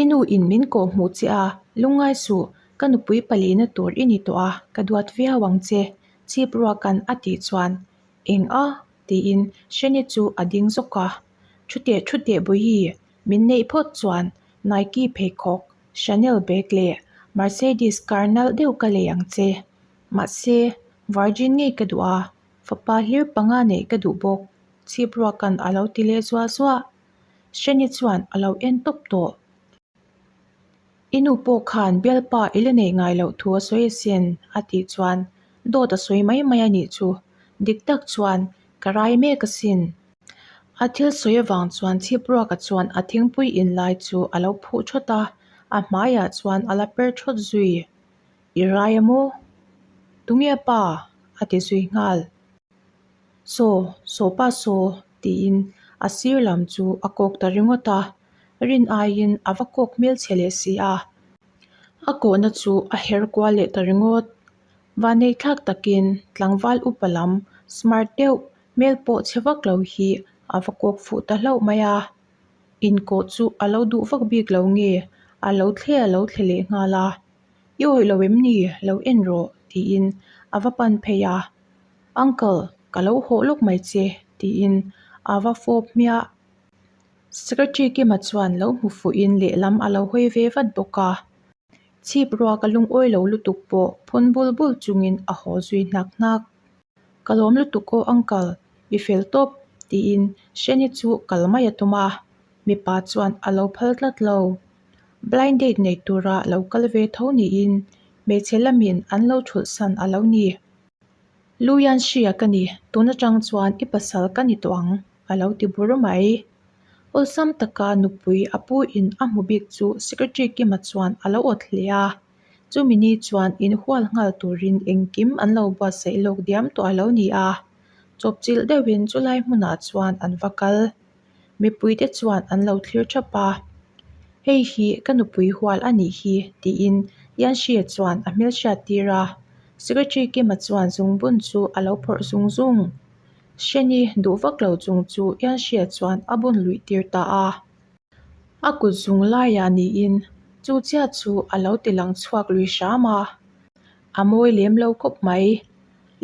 I nu in min kawh hmuh che a, lungngai suh, ka nupui palina tur i ni tawh a, ka duat viau ang che, chip ruakan a tih chuan eng a? tiin Sheni chu a ding zawk a. Thu teh thu teh Bawihi, min neih phawt chuan Nike pheikhawk, Chanel bag leh Mercedes car nalh deuh ka lei ang che. Mahse, Virgin ngei ka duh a, fapa hlir panga neih ka duh bawk, chip ruakan a lo ti leh zuah zuah. Sheni chuan a lo en tawp tawh. I nu pawh khan bialpa i la neih ngai loh thu a sawi asin a tih chuan dawt a sawi mai mai a nih chu. Dik tak chuan ka rai mek asin. A thil sawi avang chuan Chhipruaka chuan a thingpui in lai chu a lo phuh thawt a, a hmaiah chuan a la per thawt zui. I rai a maw? Tunge pa? a ti zui nghal. Saw, saw pa saw, tiin a sir lam chu a kawk ta ringawt a, rin aiin a va kawk hmelchhe leh si a. A kawhna chu a her kual leh ta ringawt. Vanneihthlak takin tlangval upa lam smart deuh hmel pawh chhe vak lo hi a va kawk fuh ta hlauh mai a. Inkawh chu a lo duh vak bik lo nge a lo thle a lo thle leh nghal a. I awih lo em ni? Lo en rawh tiin a va pan phei a. Uncle, ka lo hawh lawk mai che tiin a va fawp hmiah. Secretary Kima chuan lo hmu fuhin lehlam a lo hawi ve vat bawk a. Chhip ruak a lungawi lo lutuk pawh phun bul bul chungin a haw zui hnak hnak. Ka lawm lutuk aw uncle, i fel tawp tiin Sheni chu kal mai a tum a, mipa chuan a lo phal tlat lo. Blind date nei tura lo kal ve tho niin hmeichhe lamin an lo thulh san a lo ni. Lu Yan Shia ka ni, tun atang chuan i pasal ka ni tawh ang, a lo ti bur mai. Awlsam taka nupui a pu in a hmu bik chu Secretary Kima chuan a lo awt hle a. Chumi ni chuan inhual nghal turin engkim an lo buatsaih lawk diam tawh a lo ni a. Chawpchilh deuhin chulai hmunah chuan an va kal. Mipuite chuan an lo thlir thap a, Hei hi ka nupui hual a nih hi tiin Yanxia chuan a hmelhriat tir a. Secretary Kima chuan zungbun chu a lo phawrh zung zung. Hreni duh vak lo chung chu Yanxia chuan a bun luih tir ta a. A kut zung laiah niin chu chiah chu a lo ti lang chhuak lui hram a. A mawi lem lo khawp mai.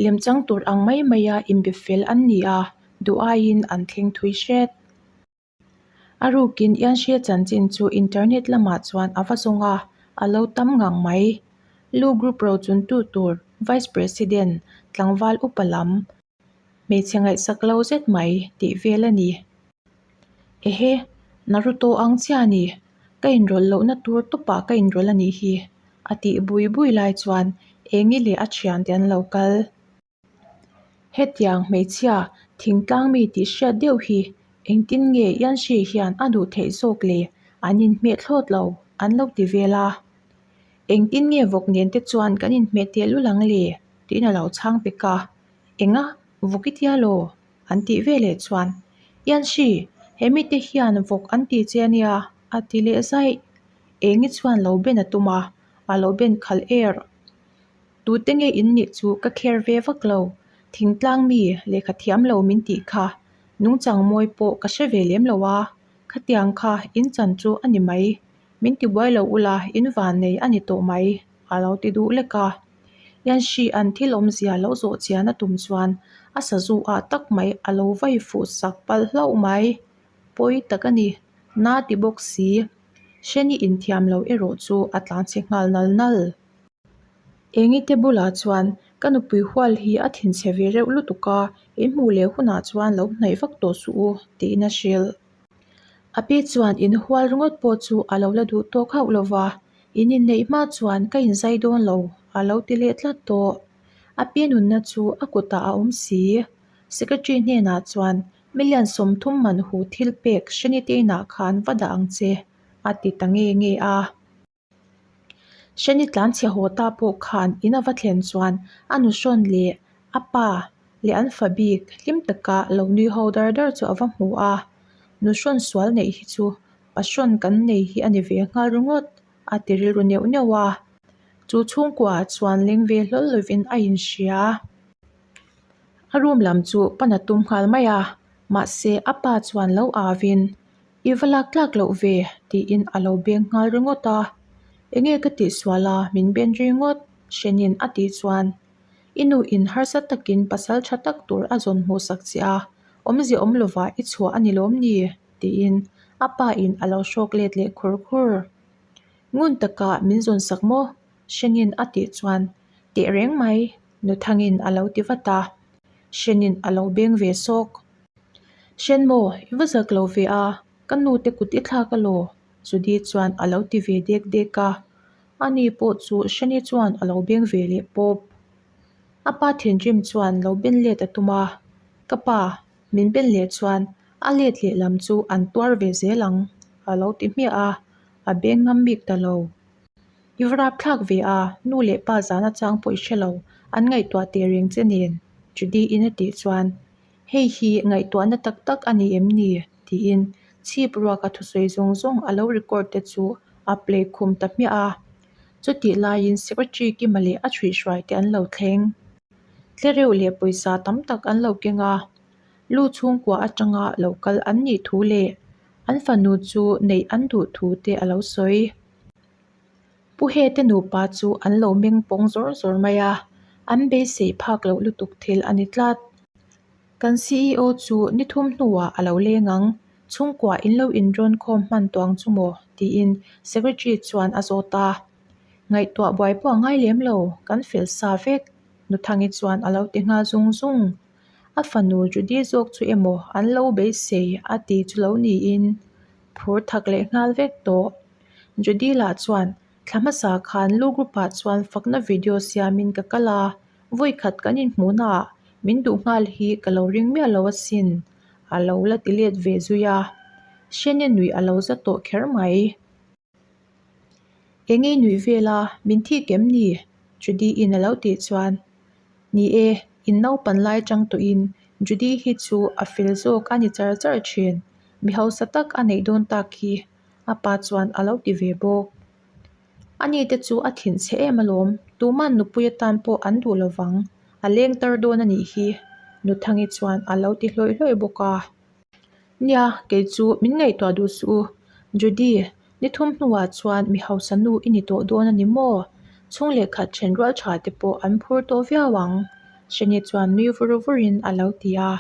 Lemchang tur ang mai maia inbe fel an ni a. Duh aiin an thleng thui hret. A rukin Ianhria chanchin chu internet lamah chuan a va zawng a, a lo tam ngang mai. Lu group rochuntu tur Vice President tlangval upa lam hmeichhe ngaihsak lo zet mai tih vel a ni. Ehe, Naruto ang chiah a ni. Ka inrawlh lohna tur tawpah ka inrawlh a nih hi, a tih bui bui lai chuan Engi leh a thiante an lo kal. Hetiang hmeichhia thingtlang mi tih hriat deuh hi engtin nge Yanxi hian a duh theih zawk le an inhmeh thlawt lo an lo ti vel a. Engtin nge vawk nen te chuan kan inhmeh teh lul ang le tiin a lo chhang pek a. Enga vawk i tia law an tih veleh chuan Yanxi he mite hian vawk an ti che ania a ti leh zaih. Engi chuan lo ben a tum a, a lo ben khalh er. Tute nge in nih chu ka kher ve vak lo, thingtlang mi lehkha thiam lo min tih kha, nungchang mawi pawh ka hre ve lem lo a, khatiang kha in chan chu a ni mai, min ti buai lo ula in van nei a ni tawh mai, a lo ti duh lek a. Yanxi an thil awmzia lo zawh chian a tum chuan a sazu ah tak mai a lo vai fuh sak palh hlauh mai, pawi tak a ni, na ti bawk si, Hreni inthiam lo erawh chu a tlanchhe nghal nal nal. Engite bulah chuan ka nupui hual hi a thinchhe ve reuh lutuk a, in hmuh leh hunah chuan lo hnaih vak tawh suh u, tiin a hrilh. A pi chuan in hual ringawt pawh chu a lo la duh tawk hauh lo va, in inneih hma chuan ka inzai dawn lo, a lo ti leh tlat tawh. A pi nunna chu a kutah a awm si. Secretary hnenah chuan million 30 man hu thil pek Hrenite inah khan va dah ang che, a ti ta nge nge a. Hreni tlanchhe haw ta pawh khan in a va thlen chuan a nuhrawn leh a pa leh an fa bik hlim taka lo nui ho dar dar chu a va hmu a, nuhrawn sual neih hi chu pahrawn kan nei hi a ni ve nghal ringawt a ti rilru neuh neuh a, chu chhungkua ah chuan leng ve hlawl lovin a inhria. A room lam chu pan a tum nghal mai a, mahse a pa chuan lo au in. I va lak tlak loh ve tiin a lo beng nghal ringawt a. Enge ka tihsual a min ben ringawt Hrenin a tih chuan I nu in harsa takin pasal tha tak tur a zawn hmuhsak che a, awmzia awm lovah i chhuah a ni lawm ni? tiin a pa in a lo hrawk let leh khur khur. Ngun taka min zawn sak maw? Hrenin a tih chuan teh reng mai Nuthangin a lo ti vat a, Hrenin a lo beng ve sawk. Hren maw, i va zak lo ve a, ka nu te kut i thlak alaw? Judy chuan a lo ti ve dek dek a, ani pawh chu Hreni chuan a lo beng ve leh pawp. A pa thinrim chuan lo ben let a tum a, Ka pa, min ben leh chuan a let lehlam chu an tuar ve zel ang a lo ti hmiah a, a beng ngam bik ta lo. I va rap thlak ve a, nu leh pa zana chang pawh i hre lo, an ngaihtuah teh reng che nen, Judy in a tih chuan hei hi ngaihtuahna tak tak a ni em ni? tiin chhip ruaka thusawi zawng zawng a lo record te chu a play khum ta hmiah a. Chutih laiin Secretary Kima leh a chhuihhruai te an lo thleng. Tlereuh leh pawisa tam tak an lo keng a, lu chhungkua atanga lo kal an nih thu leh an fanu chu neih an duh thu te a lo sawi. Pu Hete nupa chu an lo meng pawng zawr zawr mai a, an beisei phak loh lutuk thil a ni tlat. Kan ceo chu ni thum hnuah a lo leng ang, chhungkua in lo inrawn khawm hman tuang chu maw? tiin secretary chuan a zawt a. Ngaihtuah buai pawh a ngai lem lo, kan fel sa vek, Nuthangi chuan a lo ti nghal zung zung. A fanu Judy zawk chu emaw an lo beisei a ti chu lo niin phur thak leh nghal vek tawh. Judy lah chuan thla hmasa khan lu group ah chuan fakna video siamin ka kal a, vawi khat kan inhmuhna ah min duh nghal hi ka lo ring miah lo asin a lo la ti let ve zui a, Shane nuih a lo za tawh kher mai. Eng i nuih vel a, min thik em ni? Judy in a lo tih chuan, Ni e, in naupan lai chang tawhin Judy hi chu a fel zawk a ni char char thin, mi hausa tak a neih dawn tak hi a pa chuan a lo ti ve bawk. Ani te chu a thinchhe em alawm, tuman nupui atan pawh an duh lovang, a leng tar dawn a nih hi, Nuthangi chuan a lo ti hlawih hlawih bawk a. Nia, kei chu min ngaihtuah duh suh u. Judy, ni thum hnuah chuan mi hausa nu i ni tawh dawn a ni maw? Chhung leh khat then rual tha te pawh an phur tawh viau ang, Shani chuan nui vur vurin a lo ti a.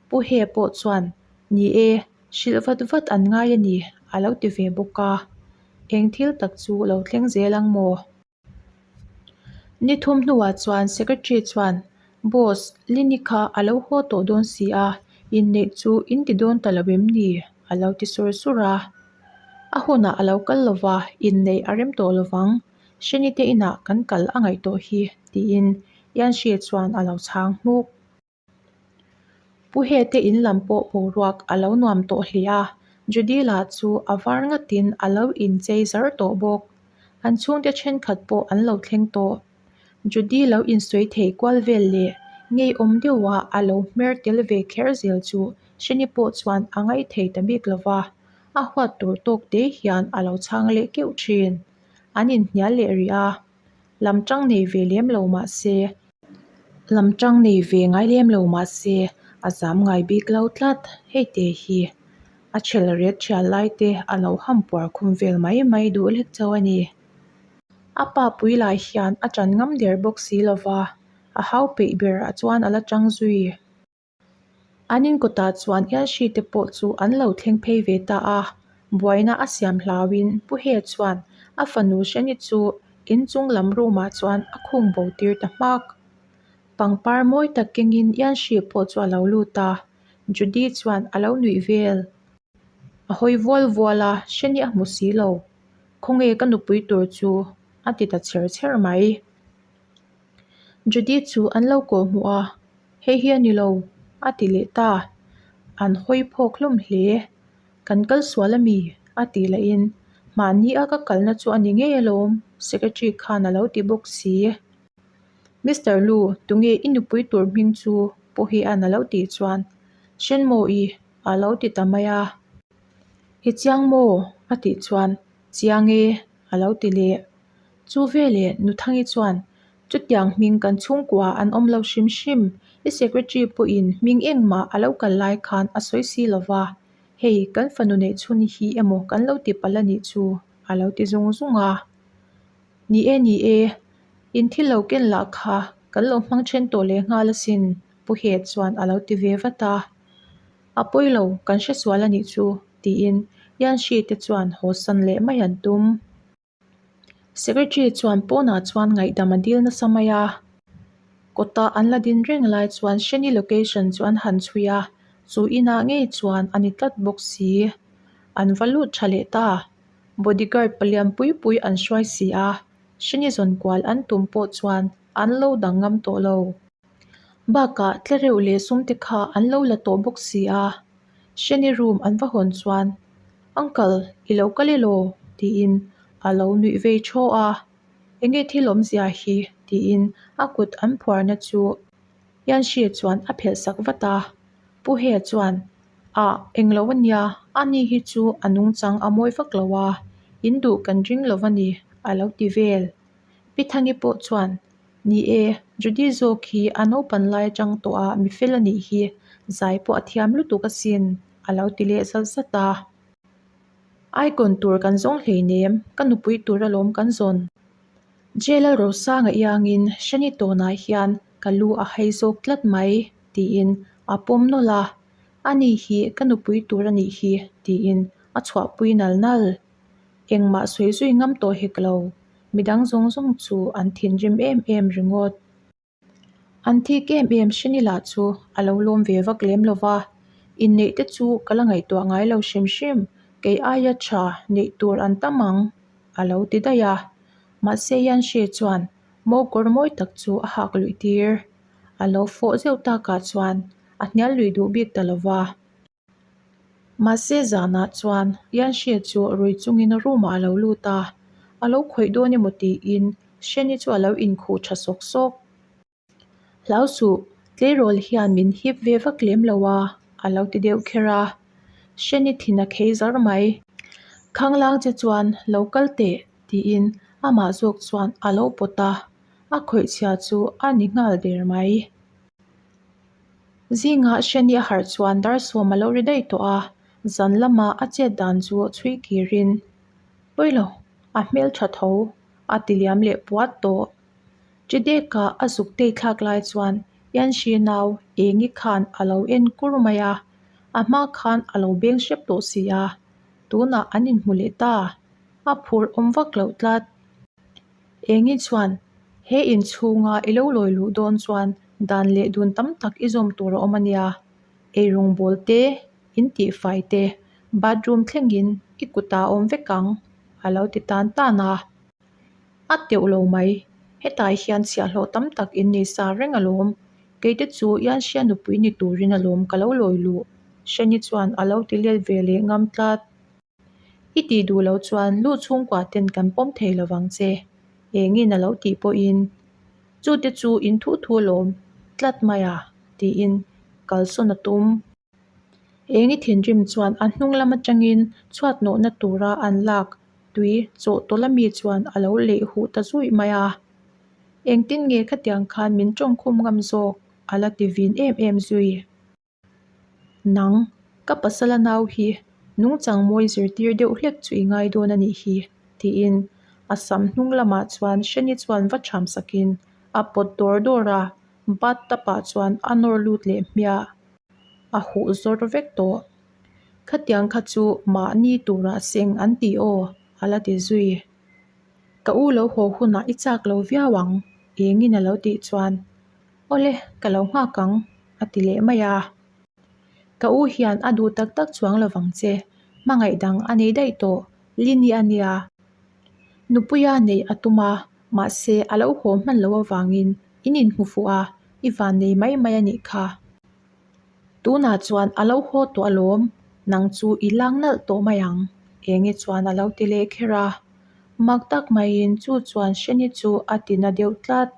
Pu He pawh chuan, Ni e, hrilh vat vat an ngai a ni, a lo ti ve bawk a. Eng thil tak chu lo thleng zel ang maw? Ni thum hnuah chuan Secretary chuan, Boss, Lini kha a lo haw tawh dawn si a, inneih chu in ti dawn ta lo em ni? a lo ti sur sur a. A hunah a lo kal lo va, inneih a rem tawh lo vang. Hreni te inah kan kal a ngaih tawh hi, tiin Yanshi chuan a lo chhang hmuk. Pu Hete in lam pawh boruak a lo nuam tawh hle a, Judy lah chu a var ngatin a lo inchei zar tawh bawk. An chhungte thenkhat pawh an lo thleng tawh. Judy lo insawi thei kual vel leh ngeiawm deuha a lo hmer tel ve kher zel chu Shani pawh chuan a ngaithei ta bik lo va, a huat tur tawk te hian a lo chhang leh keuh thin. An inhnial leh rih a, lam tang nei ve lem lo mah se, Lam tang nei ve ngai lem lo mah se a zam ngai bik lo tlat. Hei te hi a chhel ret thial lai te a lo ham puar khum vel mai mai duh lek chauh a ni. A pa pui lai hian a tan ngam der bawk si lo va, a hau peih ber ah chuan a la tang zui. An inkawtah chuan Elshi te pawh chu an lo thleng phei ve ta a, buaina a siam hlauin Pu He chuan a fanu Hreni chu inchung lam room ah chuan a khung bo tir ta hmak. Pangpar mawi tak kengin Elshi pawh chu a lo lut a, Judy chuan a lo nuih vel. A hawi vual vual a, Hreni a hmu si lo. Khawnge ka nupui tur chu? a ti ta chher chher mai. Judy chu an lo kawh hmuh a, Hei hi a ni lo, a ti leh ta. An hawi phawk hlawm hle. Kan kal sual a mi? a tih lahin, Mahni a ka kalna chu a ni ngei alawm, Secretary khan a lo ti bawk si. Mister Lu, tunge i nupui tur hming chu Pawhian a lo tih chuan, Hrenmawi, a lo ti ta mai a. I chiang maw? a tih chuan, Chiang e, a lo ti leh. Chu veleh Nuthangi chuan, Chutiang hming kan chhungkua an awm lo hrim hrim, i secretary pawhin hming engmah a lo kal lai khan a sawi si lo va. Hei, kan fanu neih chhun hi emaw kan lo ti palh a nih chu, a lo ti zung zung a. Ni e, ni e, in thil lo ken lah kha kan lo hmang then tawh leh nghal asin, Pu He chuan a lo ti ve vat a. A pawi lo, kan hre sual a nih chu, tiin Yanshi te chuan haw san leh mai an tum. Secretary chuan pawnah chuan ngaihdam a dil nasa mai a, kawta an la din reng lai chuan Shani location chu an han chhui a, chu inah ngei chuan a ni tlat bawk si. An va lut tha leh ta, bodyguard palian pui pui an hruai si a, Shani zawn kual an tum pawh chuan an lo dang ngam tawh lo. Bakah tlereuh leh sum te kha an lo la tawh bawk si a, Shani room an va hawn chuan, Uncle, i lo kal elaw? tiin a lo nuih vei thaw a, Enge thil awmzia hi? tiin a kut an phuarna chu Yanshi chuan a phelh sak vat a. Pu He chuan, Ah, englo a nia, ani hi chu a nungchang a mawi vak lo a, in duh kan ring lo a ni, a lo ti vel. Pi Thangi pawh chuan, Ni e, Judy zawk hi a naupan lai atang tawh a mi fel a nih hi, zai pawh a thiam lutuk asin, a lo ti leh zat zat a. Icon tur kan zawng hleinem, ka nupui tur alawm kan zawn. Jail Rosanga iangin Shani tawnah hian ka lu a hai zawk tlat mai, tiin a pawm nawlh a. Ani hi ka nupui tur a nih hi, tiin a chhuahpui nal nal. Engmah sawi zui ngam tawh hek lo, midang zawng zawng chu an thinrim em em ringawt. An thik em em Shani lah chu a lo lawm ve vak lem lo va, inneih te chu ka la ngaihtuah ngai lo hrim hrim, kei aia tha neih tur an tam ang a lo ti daih a. Mahse Yanshi chuan mo kawr mawi tak chu a hak luih tir. A lo fawh zeuh takah chuan a hnial lui duh bik ta lo va. Mahse zanah chuan Yanshi chu rui chungin room ah a lo lut a, a lo khawih dawn emaw tiin Shani chu a lo inkhuh tha sawk sawk. Hlau suh, tleirawl hian min hip ve vak lem lo a, a lo ti deuh kher a. Shani thin a khei zar mai. Khanglang che chuan lo kal teh tiin amah zawk chuan a lo pawt a, a khawih chhia chu a ni nghal der mai. Zingah Shani a harh chuan dar sawm a lo ri daih tawh a, zan lama a chet dan chu chhui kirin, Pawilo, a hmel tha tho, a ti liam leh puat tawh. Chideka a zuk tei thlak lai chuan Yanshi nau Engi khan a lo en kur mai a, a hma khan a lo beng hrep tawh si a, tunah an inhmu leh ta, a phur awm vak loh tlat. Engi chuan, He inchhunga i lo lawi luh dawn chuan dan leh dun tam tak i zawm tur a awm a nia. Eirawng bawl te, in tihfai te, bathroom thlengin i kutah a awm vek ang, a lo ti tan tan a. A teuh lo mai, hetah hian chhiahhlawh tam tak in nei sa reng alawm. Keite chu Yanxia nupui ni turin alawm ka lo lawi luh, Shani chuan a lo ti let ve leh ngam tlat. I tih duh loh chuan lu chhungkua ten kan pawm thei lo vang che, engin a lo tih pawhin chute chu in thu thu lawm tlat mai a tiin kalsawn a tum. Eng i thinrim chuan a hnung lam atangin chhuat nawhna tura an lak tui chawh tawlh ami chuan a lo leih huh ta zuih mai a. Engtin nge khatiang khan min tawngkhum ngam zawk a la ti vin em em zui. Nang, ka pasala nau hi nungchang mawi zirtir deuh hlek chu i ngai dawn a nih hi, tiin a sam hnung lamah chuan Shani chuan va ṭham sakin a pawt dawr dawr a, bathtub ah chuan a nawr lut leh hmiah. A huh zawr vek tawh. Khatiang kha chu mahni turah seng an ti aw, a la ti zui. Ka u lo haw hunah i chak lo viau ang, engin a lo tih chuan Awle, ka lo nghak ang, a ti leh mai a. Ka u hian a duh tak tak chuang lo vang che, hmangaih dang a nei daih tawh, Lini a nia. Nupuia neih a tum a, mahse a lo haw hman loh avangin in inhmu fuh a, i van nei mai mai a nih kha. Tunah chuan a lo haw tawh alawm, nang chu i lang nalh tawh mai ang, enge chuan a lo ti leh kher a. Mak tak maiin chu chuan Shani chu a ti na deuh tlat.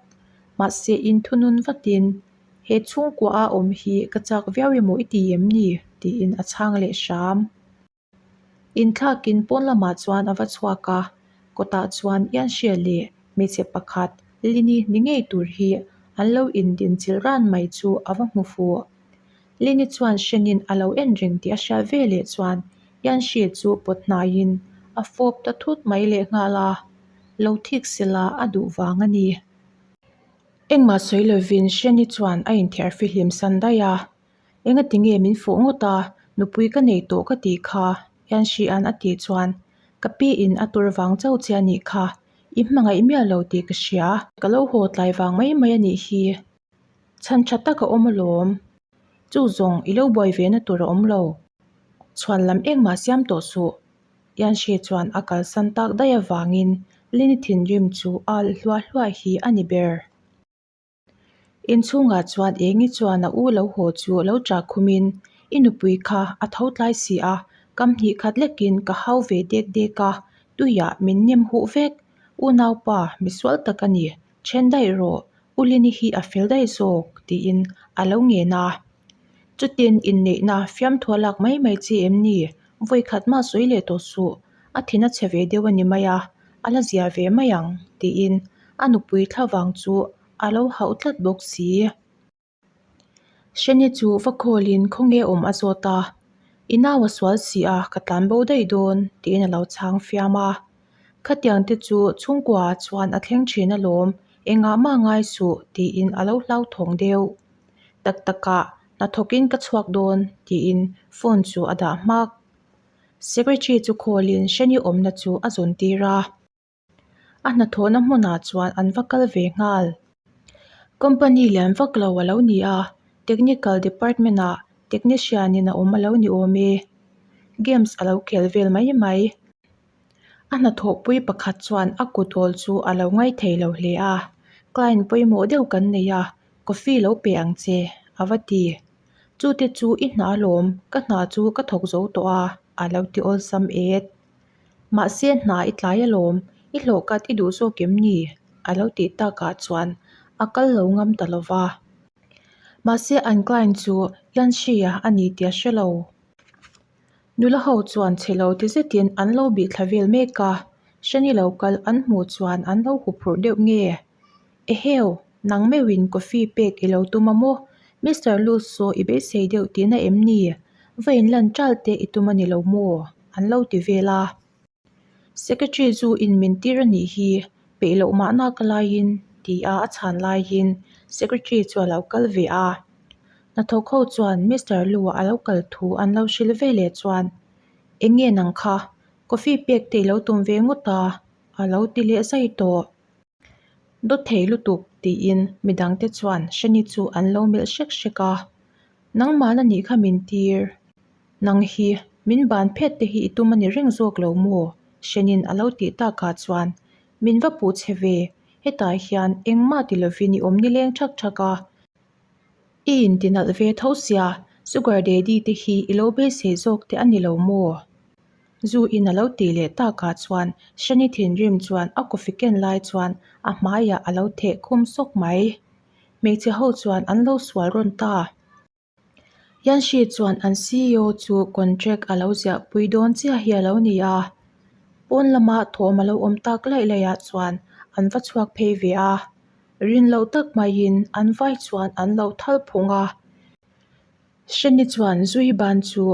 Mahse inthunun vatin, He chhungkua a awm hi ka chak viau emaw i ti em ni? tiin a chhang leh hram. Inthlakin pawn lamah chuan a va chhuak a, kawtah chuan Ianhria leh hmeichhe pakhat Lini ni ngei tur hi an lo indin chilh ran mai chu a va hmu fuh. Lini chuan Shenin a lo en reng tih a hriat ve leh chuan Yanshi chu pawt hnaiin a fawp ta thut mai lehnghal a, lo thik sela a duh vang a ni. Engmah sawi lovin Sheni chuan a inthiar fihlim san daih a, Engati nge min fuh ngawt a, nupui ka nei tawh ka tih kha, Yanshi-a'n a tih chuan ka pi in a tur vang chauh che a nih kha, i hmangaih miah lo tih ka hria. Ka lo haw tlai vang mai mai a nih hi. Chhan tha tak a awm alawm. Chu zawng i lo buai ve na tur a awm lo. Chhuan lam engmah siam tawh suh. Yanshi chuan a kalsan tak daih avangin Lini thinrim chu a alh hluah hluah hi a ni ber. Inchhungah chuan Engi chuan a u lo haw chu lo chah khumin, I nupui kha a tho tlai si a, kam hnih khat lekin ka hau ve dek dek a, tuiah min nem huh vek. Unaupa, misual tak a ni, then daih rawh, U Lini hi a fel daih zawk, tiin a lo ngen a. Chutin inneihna fiamthua lak mai mai chi em ni? Vawi khat mah sawi leh tawh suh, a thin a chhe ve deuh a ni mai a, a la zia ve mai ang, tiin a nupui thlavang chu a lo hauh tlat bawk si. Hreni chu va khawlin khawnge awm a zawt a, I nau a sual si a, ka tlan bo daih dawn, tiin a lo chhang fiam a. Khatiang te chu chhungkua ah chuan a thleng thin alawm, engah mah ngai suh, tiin a lo hlauthawng deuh. Tak takah hnathawkin ka chhuak dawn, tiin phone chu a dah hmak. Secretary chu khawlin Hreni awmna chu a zawn tir a. A hnathawhna hmunah chuan an va kal ve nghal. Company lian vak lo a lo ni a, technical department ah technician in a awm a lo ni awm e. Games a lo khel vel mai mai. A hnathawhpui pakhat chuan a kut awl chu a lo ngaithei lo hle a, client pawimawh deuh kan nei a, coffee lo pe ang che, a va ti. Chute chu i hna alawm, ka hna chu ka thawk zo tawh a, a lo ti awlsam et. Mahse hna i tlai alawm, i hlawh kat i duh zawk em ni? A lo tih takah chuan a kal lo ngam ta lo va. Mahse an client chu Yanshi-a a ni tih a hre lo. Nula ho chuan chhe lo ti zetin an lo bih thla vel mek a, Shani lo kal an hmuh chuan an lo huphurh deuh nge? Eheu, nang meuhin coffee pek i lo tum a maw? Mister Lu saw i beisei deuh tihna em ni? Va inlan ṭal te i tum a ni lo maw? An lo ti vel a. Secretary zu in min tir a nih hi, peih loh mahna ka laiin ti a a chhan laiin Secretary chu a lo kal ve a. Hnathawk ho chuan Mister Lu-a a lo kal thu an lo hrilh ve leh chuan, Eng nge nang kha? Coffee pek te i lo tum ve ngawt a? A lo ti leh zai tawh. Dawt thei lutuk tiin midangte chuan Shani chu an lo melh hrek hrek a, Nangmahna nih kha min tir. Nang hi min ban phet te hi i tum a ni reng zawk lo maw? Shani'n a lo tih takah chuan min va puh che ve, hetah hian engmah ti lovin i awm nileng thak thak a, i intinalh ve tho sia, sugar daddy te hi i lo beisei zawk te a ni lo maw? Zu in a lo tih leh takah chuan Shani thinrim chuan a coffee ken lai chuan a hmaiah a lo theh khum sawk mai. Hmeichhe ho chuan an lo sual rawn ta. Yanshi chuan an CEO chu contract a lo ziah pui dawn chiah hi a lo ni a. Pawn lama thawm a lo awm tak laih laih ah chuan an va chhuak phei ve a. Rin loh tak maiin an vai chuan an lo thal phung a. Hreni chuan zui ban chu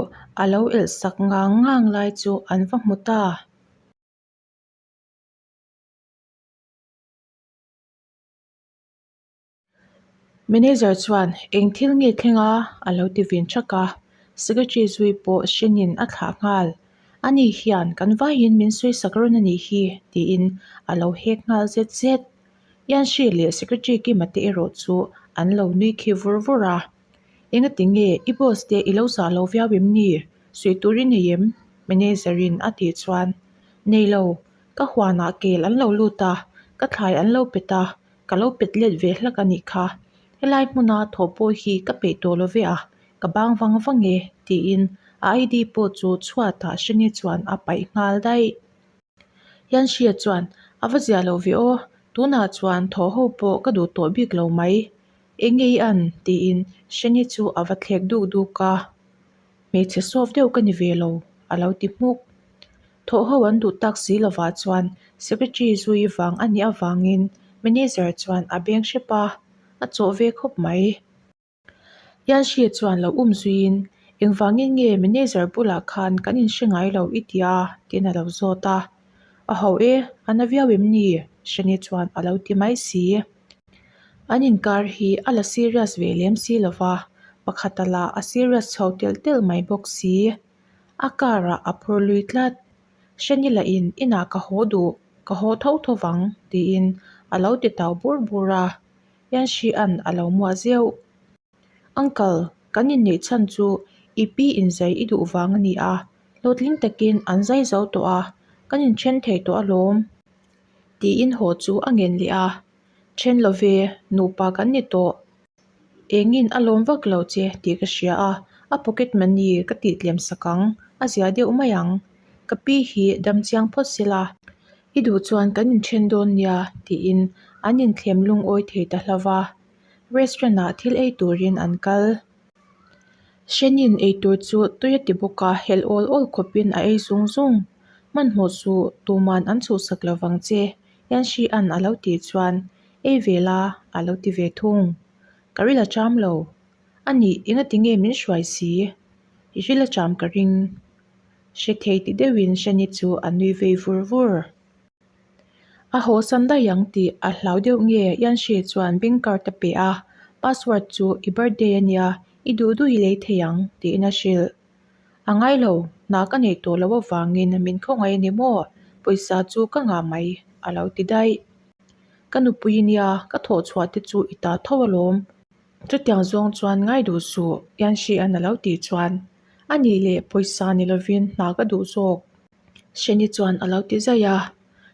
a lo elh sak ngang ngang lai chu an va hmu ta. Manager chuan eng thil nge thleng a? a lo ti vin thak a, secretary zui pawh hrenin a thlah nghal. Ani hian kan vaiin min sawi sak rawn a nih hi tiin a lo hek nghal zet zet. Yanshi leh secretary Kima te erawh chu an lo nui khi vur vur a. Engati nge i boss te i lo zah lo viau em ni? Suih tur i nei em? Manager in a tih chuan, Nei lo, ka huanah kel an lo lut a, ka thlai an lo pet a, ka lo pet let ve hlak a nih kha. Helai hmuna thawh pawh hi ka peih tawh lo ve a, ka bang vang vang e, tiin a ID pawh chu chhuatah Shani chuan a paih nghal daih. Yanshia chuan, A va zia lo ve aw, tunah chuan thawh ho pawh ka duh tawh bik lo mai. Eng nge i an? tiin Shani chu a va thlek duk duk a. Hmeichhe sawf deuh ka ni ve lo, a lo ti hmuk. Thawh ho an duh tak si lovah chuan Secretary zui vang a nih avangin Manager chuan a beng hrep a, a chawh ve khawp mai. Yanshi chuan lo um zuiin, Engvangin nge manager bulah khan kan inhre ngai lo i ti a? tiin a lo zawt a. A ho e, a na viau em ni? Shani chuan a lo ti mai si. An inkar hi a la serious ve lem si lo va, pakhata lah a serious chho telh telh mai bawk si. A car ah a phur lui tlat. Shani lahin inah ka haw duh, ka haw tho tho vang tiin a lo ti tau bur bur a. Yanshi-a'n a lo muah zeuh. Uncle, kan inneih chhan chu i pi inzai i duh vang a ni a, hlawhtling takin an zai zo tawh a, kan inthen thei tawh alawm tiin haw chu a ngen leh a. Then lo ve, nupa kan ni tawh. Engin a lawm vak lo che tih ka hria a, a pocket money ka tih tlem sak ang, a zia deuh mai ang. Ka pi hi dam chiang phawt sela, i duh chuan kan inthen dawn nia tiin an inthlem lungawi thei ta hlo va. Restaurant ah thil ei turin an kal. Hrenin ei tur chu tui a ti bawk a, helh awl awl khawpin a ei zung zung. Hmanhmawh suh, tuman an chhuhsak lo vang che, Yanshi-a'n a lo tih chuan ei ve la a lo ti ve thung. Ka ril a cham lo. A nih, engati nge min hruai si? I ril a cham ka ring. Hre thei ti deuhin Shani chu a nui vei vur vur. A haw san daih ang tih a hlau deuh nge Yanshi chuan bank card a pe a, password chu i birthday a nia, i duh duh i lei thei ang tiin a hrilh. A ngai lo, hna ka neih tawh loh avangin min khawngaih a ni maw? Pawisa chu ka ngah mai a lo ti daih. Ka nupui nia, ka thawh chhuah te chu i ta tho alawm. Chutiang zawng chuan ngai duh suh, Yanshi-a'n a lo tih chuan, A nih leh pawisa ni lovin hna ka duh zawk. Shani chuan a lo ti zaih a.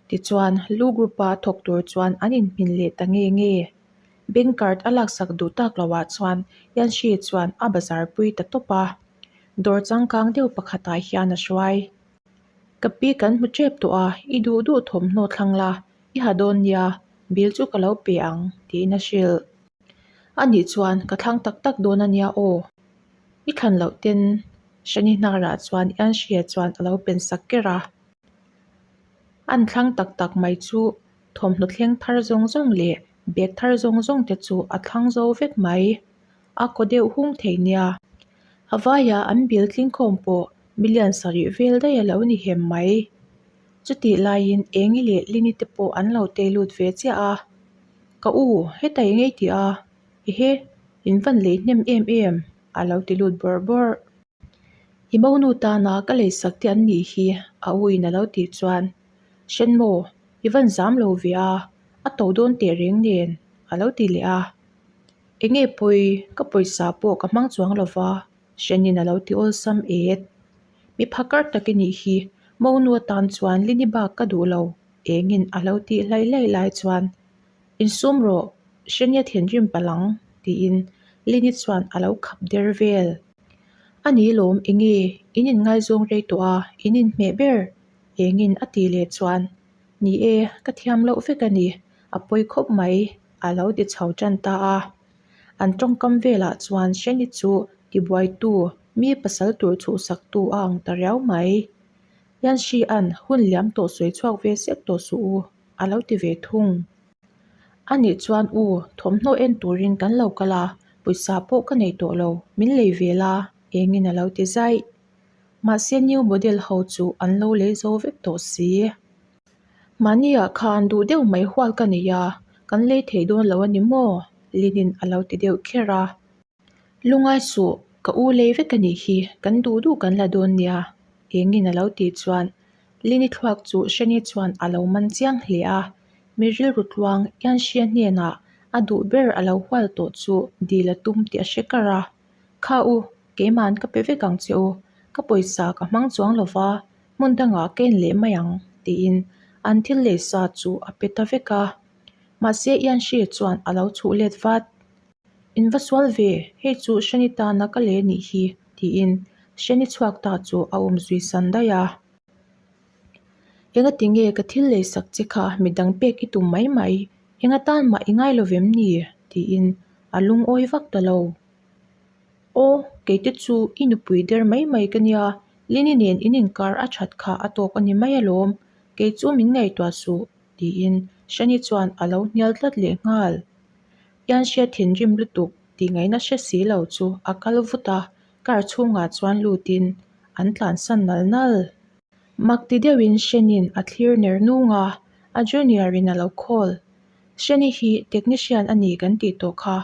Tichuan, Lu Group-a thawk tur chuan an inhmin leh ta nge nge. Bank card a laksak duh tak loah chuan Yanshi chuan a bazar pui ta tawp a. Dawr changkang deuh pakhatah hian a hruai. Ka pi kan hmu tep tawh a, i duh duh thawmhnaw thlang la, i ha dawn nia, bill chu ka lo pe ang, tiin a hrilh. Anih chuan ka thlang tak tak dawn a nia aw. I thlan loh ten Shani hnarah chuan Yanshia chuan a lo pen sak ker a. An thlang tak tak mai chu thawmhnaw thleng thar zawng zawng leh bag thar zawng zawng te chu a thlang zo vek mai. A kaw deuh hung thei nia. A vaia an bill tlingkhawm pawh million sarih vel daih a lo ni hem mai. Chutih laiin Engi leh Lini te pawh an lo tei lut ve chiah a. Ka u, heta eng ei tih a? Ehe, in van lei hnem em em, a lo ti lut bawrh bawrh. I monu tana ka lei sak te an nih hi, a u in a lo tih chuan, Hren maw, i van zam lo ve a, a to dawn teh reng nen, a lo ti leh a. Enge pawi, ka pawisa pawh ka hmang chuang lo va, Hrenin a lo ti awlsam et. Mi phakar tak i nih hi, monu atan chuan Lini bak ka duh lo, engin a lo tih hlaih hlaih lai chuan, Insum rawh, Hrenia thinrim palh ang, tiin Lini chuan a lo khap der vel. A ni lawm, enge, in inngaizawng rei tawh a, in inhmeh ber, engin a tih leh chuan, Ni e, ka thiam loh vek a ni, a pawi khawp mai, a lo ti chho tan ta a. An tawngkam velah chuan Hreni chu tibuaitu, mi pasal tur chhuhsaktu a ang ta riau mai. Yanshi-a'n hun liam tawh sawi chhuak ve sek tawh suh u, a lo ti ve thung. A nih chuan u, thawmhnaw en turin kan lo kal a, pawisa pawh ka nei tawh lo, min lei ve la, engin a lo ti zaih. Mahse new model ho chu an lo lei zo vek tawh si. Mahniah khan duh deuh mai hual ka nei a, kan lei thei dawn lo a ni maw? Linin a lo ti deuh kher a. Lungai suh, ka u lei vek a nih hi, kan duh duh kan la dawn nia, engin a lo tih chuan Lini thluak chu Shani chuan a lo man chiang hle a, mi rilru tluang Yanxia hnenah a duh ber a lo hual tawh chu dil a tum tih a hre kar a. Kha u, keima'n ka pe vek ang che u, ka pawisa ka hmang chuang lo va, hmun dangah ka en leh mai ang, tiin an thil lei sa chu a pe ta vek a. Mahse Yanxia chuan a lo chhuh let vat. In va sual ve, hei chu Shani tana ka leh nih hi, tiin Shani chhuak ta chu a awm zui san daih a. Engati nge ka thil lei sak che kha midang pek i tum mai mai, enga tan mah i ngai lo vem ni? tiin a lungawi vak ta lo. Aw, keite chu i nupui der mai mai ka nia, Lini nen in inkar a that kha a tawk a ni mai alawm, kei chu min ngaihtuah suh, tiin Shani chuan a lo hnial tlat leh nghal. Ian hria thinrim lutuk. Tih ngaihna hre si lo chu a kal vut a, car chhungah chuan lutin an tlansan nal nal. Mak ti deuhin Shenin a thlir ner nung a, a junior in a lo call. Sheni hi technician a ni kan tih tawh kha,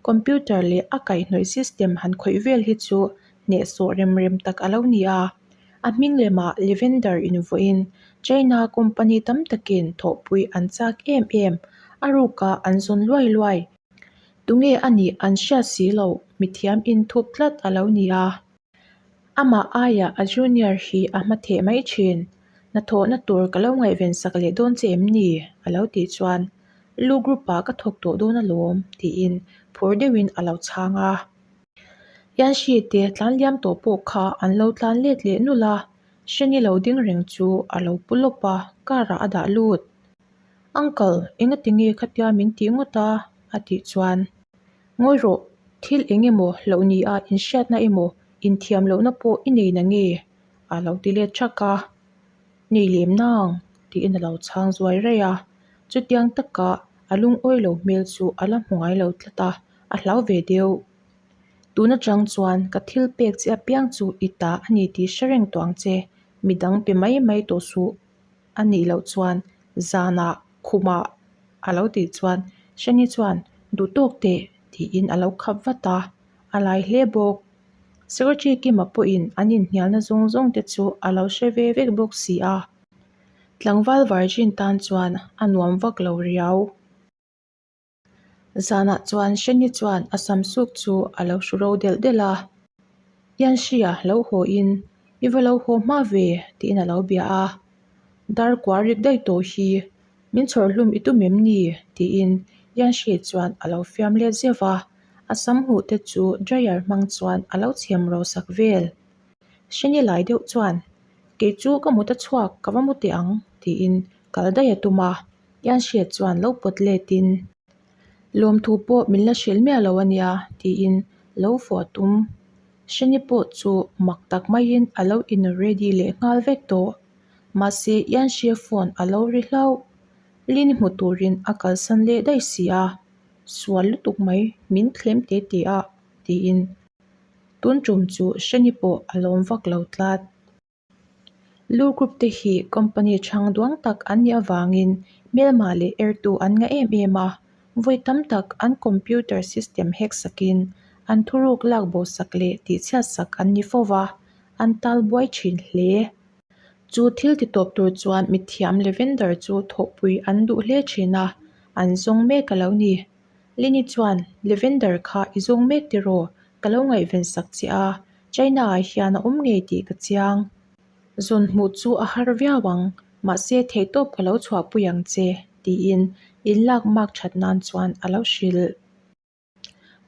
computer leh a kaihhnawih system han khawih vel hi chu hnehsawh rem rem tak a lo ni a. A hming lemah Lavender invuahin China company tam takin thawhpui an chak em em, a rukah an zawn luai luai. Tunge a nih an hriat si loh, mithiam inthup tlat a lo ni a. Amah aiah a junior hi a hma theh mai thin. Hnathawhna tur ka lo ngaihven sak leh dawn che em ni? a lo tih chuan, Lu group ah ka thawk tawh dawn alawm tiin phur deuhin a lo chhang a. Yanshi te tlan liam tawh pawh kha an lo tlan let leh nulh a, Shani lo ding reng chu a lo pu lawp a, car ah a dah lut. Uncle, engati nge khatia min tih ngawt a? a tih chuan, Ngawi rawh, thil eng emaw loh ni a inhriatna emaw inthiam lohna pawh i nei na nge? a lo ti let thak a. Nei lem nang, tiin a lo chhang zuai raih a. Chutiang taka a lungawi lo hmel chu a la hmu ngai lo tlat a, a hlau ve deuh. Tun atang chuan ka thil pek che apiang chu i ta a ni tih hre reng tawh ang che, midang pe mai mai tawh suh. A nih loh chuan zanah khumah a lo tih chuan Shani chuan duh tawk teh tiin a lo khap vat a, a lai hle bawk. Secretary Kima pawhin an inhnialna zawng zawng te chu a lo hre ve vek bawk si a, tlangval virgin tan chuan a nuam vak lo riau. Zanah chuan Shani chuan a sam suk chu a lo hru ro delh delh a, Yanxia lo haw in i va lo haw hma ve tiin a lo bia a, Dar kua rik daih tawh hi min chhawr hlum i tum em ni? tiin Yanxia chuan a lo fiam let zeuh va, a sam huh te chu dryer hmang chuan a lo chhem ro sak vel. Shani lai deuh chuan Kei chu ka mut a chhuak ka va mu teh ang tiin kal daih a tum a. Yanxia chuan lo pawt letin, Lawmthu pawh min la hrilh miah lo a nia, tiin lo fawh a tum. Shani pawh chu mak tak maiin a lo in ready leh nghal vek tawh. Mahse Yanxia phone a lo ri hlauh. Lin hmu turin a kalsan leh daih si a, Sual lutuk mai, min thlem te te a, tiin tun tum chu Shani pawh a lawm vak lo tlat. Lu group te hi company chhang duang tak an nih avangin hmelma leh ertu an ngah em em a, vawi tam tak an computer system hack sakin an thuruk lak bo sak leh tihchhiat sak an ni fo va, an tal buai thin hle. Chu thil ti tawp tur chuan mithiam Lavender chu thawhpui an duh hle thin a, an zawng mek a lo ni. Lini chuan, Lavender kha i zawng mek tiraw? Ka lo ngaihven sak che a, China ah hian a awm ngei tih ka chiang. Zawn hmuh chu a har viau ang, mahse theihtawp ka lo chhuahpui ang che, tiin inlak mak that nan chuan a lo hrilh.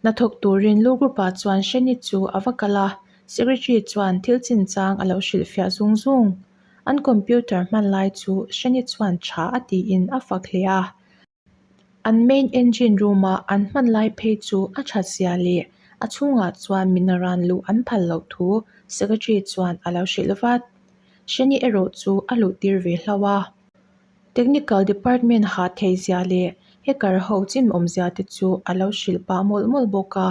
Hnathawk turin lu group ah chuan Shani chu a va kal a, secretary chuan thil chinchang a lo hrilhfiah zung zung. An computer hman lai chu Shani chuan tha a tiin a fak hle a. An main engine room a an hman lai phei chu a that zia leh a chhungah chuan mi naran luh an phal loh thu secretary chuan a lo hrilh vat. Shani erawh chu a luh tir ve hlauh a. Technical department hah theih zia leh hacker ho chim awm zia te chu a lo hrilh pah mawlh mawlh bawk a.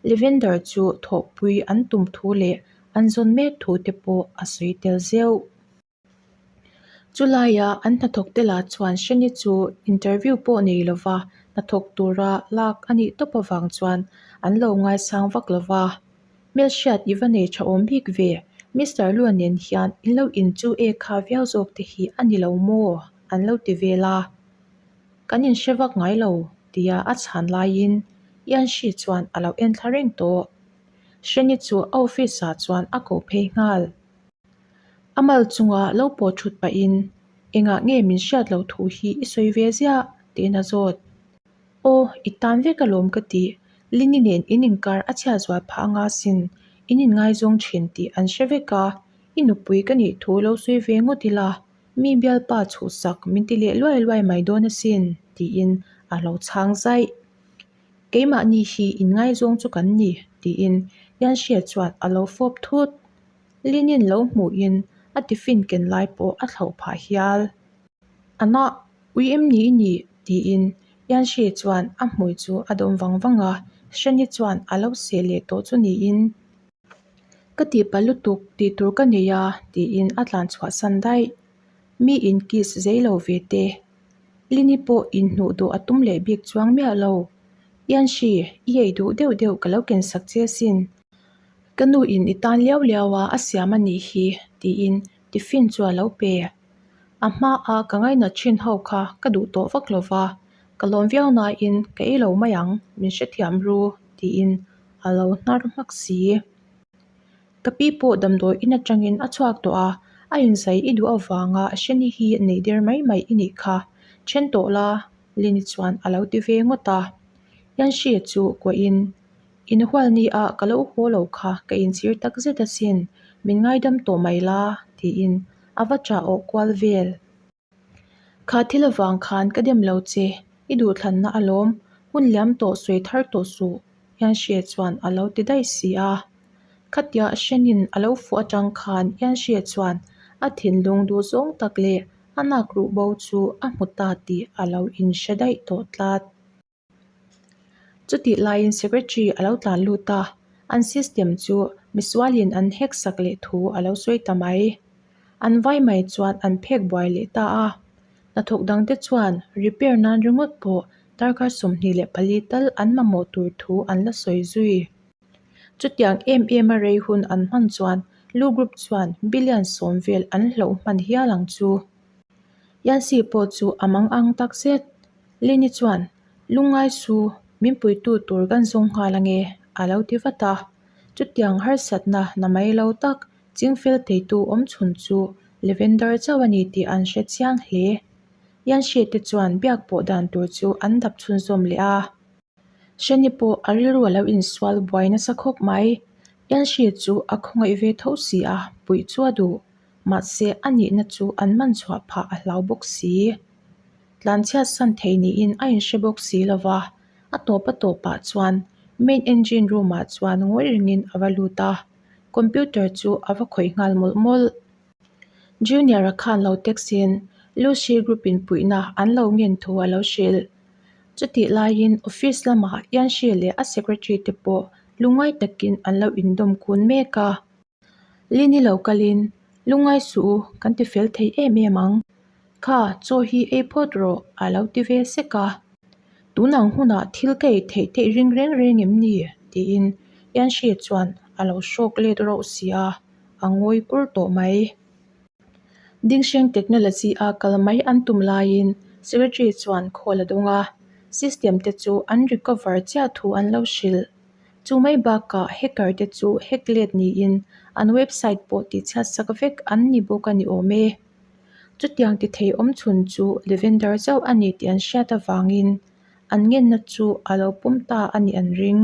Lavender chu thawhpui an tum thu leh an zawn mek thu te pawh a sawi tel zeuh. Chulaia an hnathawk te lah chuan Shani chu interview pawh nei lova hnathawk tura lak a nih tawp avang chuan an lo ngaisang vak lova. Hmelhriat i va nei tha awm bik ve, Mister Lua nen hian in lo in chu e kha viau zawk te hi a ni lo maw? an lo ti vel a. Kan inhre vak ngai lo tia a chhan laiin Yanxi chuan a lo en thla reng tawh. Shani chu a office ah chuan a koh phei nghal. A mal chunga lo pawh thut pahin, Engah nge min hriat loh thu hi i sawi ve ziah? tiin a zawt. Aw, i tan vek alawm ka ti. Lini nen in inkar a chhiat zual phah anga sin, in inngaizawng thin tih an hre vek a, i nupui ka nih thu lo sawi ve ngawt ila, mi bialpa chhuhsak min ti leh luai luai mai dawn asin, tiin a lo chhang zaih. Keimahni hi inngaizawng chu kan ni, tiin Yanxia chuan a lo fawp thut. Linin lo hmuhin a tiffin ken lai pawh a thlauh phah hial. A nah, ui em ni i nih? tiin Yanxi chuan a hmui chu a dawm vang vang a. Hreni chuan a lo seh leh tawh chu niin. Ka tihpalh lutuk tih tur ka nei a tiin a tlan chhuah san daih. Mi in kiss zei lo ve te. Lini pawh inhnuh duh a tum leh bik chuang miah lo. Ianshi, i ei duh deuh deuh ka lo ken sak che asin. Ka nu in i tan liau liau a a siam a nih hi tiin tiffin chu a lo pe. A hma a ka ngainat thin ho kha ka duh tawh vak lo va, ka lawm viau nain ka ei lo mai ang, min hrethiam ru tiin a lo hnar hmak si. Ka pi pawh damdawi in atangin a chhuak tawh a, a inzai i duh avanga Shani hi neih der mai mai i nih kha, then tawh la Lini chuan a lo ti ve ngawt a. Yanshi chu kuahin, Inhual ni a ka lo haw lo kha ka inchhir tak zet asin, min ngaidam tawh mai la, tiin a va chah awh kual vel. Kha thil avang khan ka dem lo che, i duhthlanna alawm, hun liam tawh sawi thar tawh suh, Yanshi chuan a lo ti daih si a. Khatia Shenin a lo fuh atang khan Yanshi chuan a thinlung duhzawng tak leh a nak ruh bo chu a hmu ta tih a lo inhre daih tawh tlat. Chutih laiin secretary a lo tlan lut a, an system chu misualin an hack sak leh thu a lo sawi ta mai. An vai mai chuan an phek buai leh ta a, hnathawk dangte chuan repair nan ringawt pawh darkar 24 tal an mamawh tur thu an la sawi zui. Chutiang em em a rei hun an hman chuan Lu Group chuan billion 10 vel an hloh hman hial ang chu. Yancy pawh chu a mang ang tak zet. Lini chuan, Lungngai su, min puitu tur kan zawng nghal ange, a lo ti vat a. Chutiang harsatna na mai lo tak chingfel theitu awm chhun chu Lavender chauh a ni tih an hre chiang hle. Yanshi te chuan biak pawh dan tur chu an dap chhunzawm leh a. Hreni pawh a rilru a lo insual buai nasa khawp mai. Yanshi chu a khawngaih ve tho si a, puih chu a duh. Mahse, a nihna chu an man chhuah phah a hlau bawk si. Tlanchhiat san thei niin a inhre bawk si lo va, a tawp a tawpah chuan main engine room ah chuan ngawi rengin a va lut a, computer chu a va khawih nghal mawlh mawlh. Junior-a khan lo text in Lucy group in puihna an lo ngen thu a lo hrilh. Chutih laiin office lamah Yanshi leh a secretary te pawh lungngai takin an lo indawm kun mek a. Lini lo kalin, Lungngai suh u, kan ti fel thei em em ang. Kha, chaw hi ei phawt rawh, a lo ti ve sek a. Tun ang hunah thil ka ei theih theih ring reng reng em ni? tiin Yanshi chuan a lo hrawk let rauh si a, a ngawi kur tawh mai. Dingsheng Technology a kal mai an tum laiin Secretary chuan call a dawng a, system te chu an recover chiah thu an lo hrilh. Chu mai bakah hacker te chu hack let niin an website pawh tihchhiat sak vek an ni bawk a ni awm e. Chutiang ti thei awm chhun chu Lavender chauh a ni tih an hriat avangin an ngenna chu a lo pawm ta a nih an ring.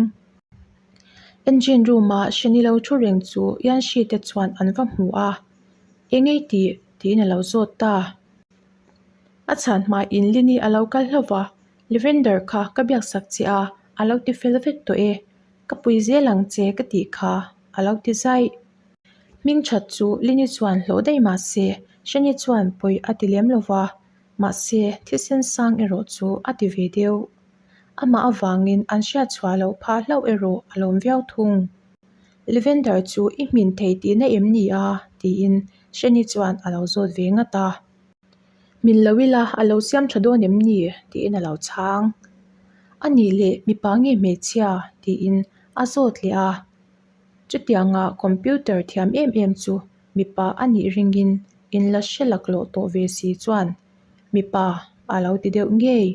Engine room a Shani lo thu reng chu Yanshi te chuan an va hmu a, Eng ei tih? tiin a lo zawt ta. A chhan hmain Lini a lo kal hlauh va, Lavender kha ka biak sak che a, a lo ti fel vek tawh e. Ka pui zel ang che ka tih kha, a lo ti zaih. Hming that chu Lini chuan hlawh daih mah se, Shani chuan pawi a ti lem lo va, mahse thisen sang erawh chu a ti ve deuh. Amah avangin an hriat chhuah loh phah hlauh erawh a lawm viau thung. Lavender chu i hmin thei tihna em ni a? tiin Shani chuan a lo zawt ve ngat a. Min lo ila a lo siam tha dawn em ni? tiin a lo chhang. A nih leh mipa nge hmeichhia? tiin a zawt leh a. Chutianga computer thiam em em chu mipa a nih ringin in la hre laklawh tawh ve si chuan mipa a lo ti deuh ngei.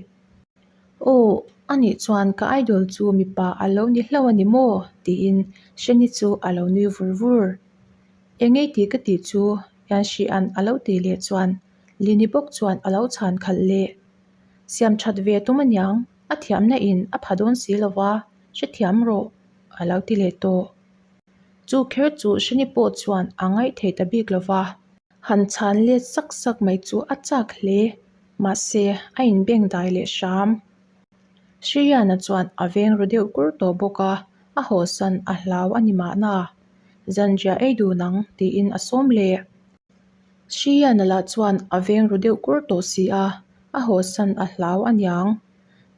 Aw, a nih chuan ka idol chu mipa a lo ni hlauh a ni maw? tiin Shani chu a lo nui vur vur. Eng ei tih ka tih chu Yanxi'an a lo tih leh chuan Lini bawk chuan a lo chhan khalh leh. Siam that ve tum aniang, a thiamna in a pha dawn si lo va, hrethiam rawh, a lo ti leh tawh. Chu kher chu Shani pawh chuan a ngaih thei ta bik lo va. Han chhan let sak sak mai chu a chak hle, mahse a inbeng dai leh hram. Sriyana chuan a veng ru deuh kur tawh bawk a, a hawsan a hlau a ni mahna. Zanriah ei dun ang tiin a sawm leh. Sriyana lah chuan a veng ru deuh kur tawh si a, a hawsan a hlau aniang.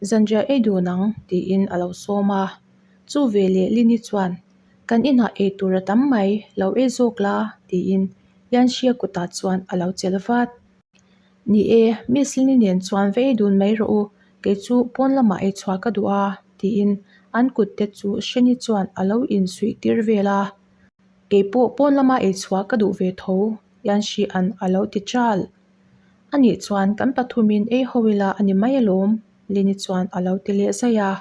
Zanriah ei dun ang tiin a lo sawm a. Chu veleh Lini chuan, Kan inah ei tur a tam mai, lo ei zawk la, tiin Yanxia kutah chuan a lo chelh vat. Ni e, Miss Lini nen chuan va ei dun mai rawh u, kei chu pawn lamah ei chhuah ka duh a, tiin an kut te chu Sheni chuan a lo insuih tir vel a. Kei pawh pawn lama ei chhuah ka duh ve tho, Yanxi an a lo ti chal. Anih chuan kan pathumin ei ho ila a ni mai alawm, Lini chuan a lo ti leh zaih a,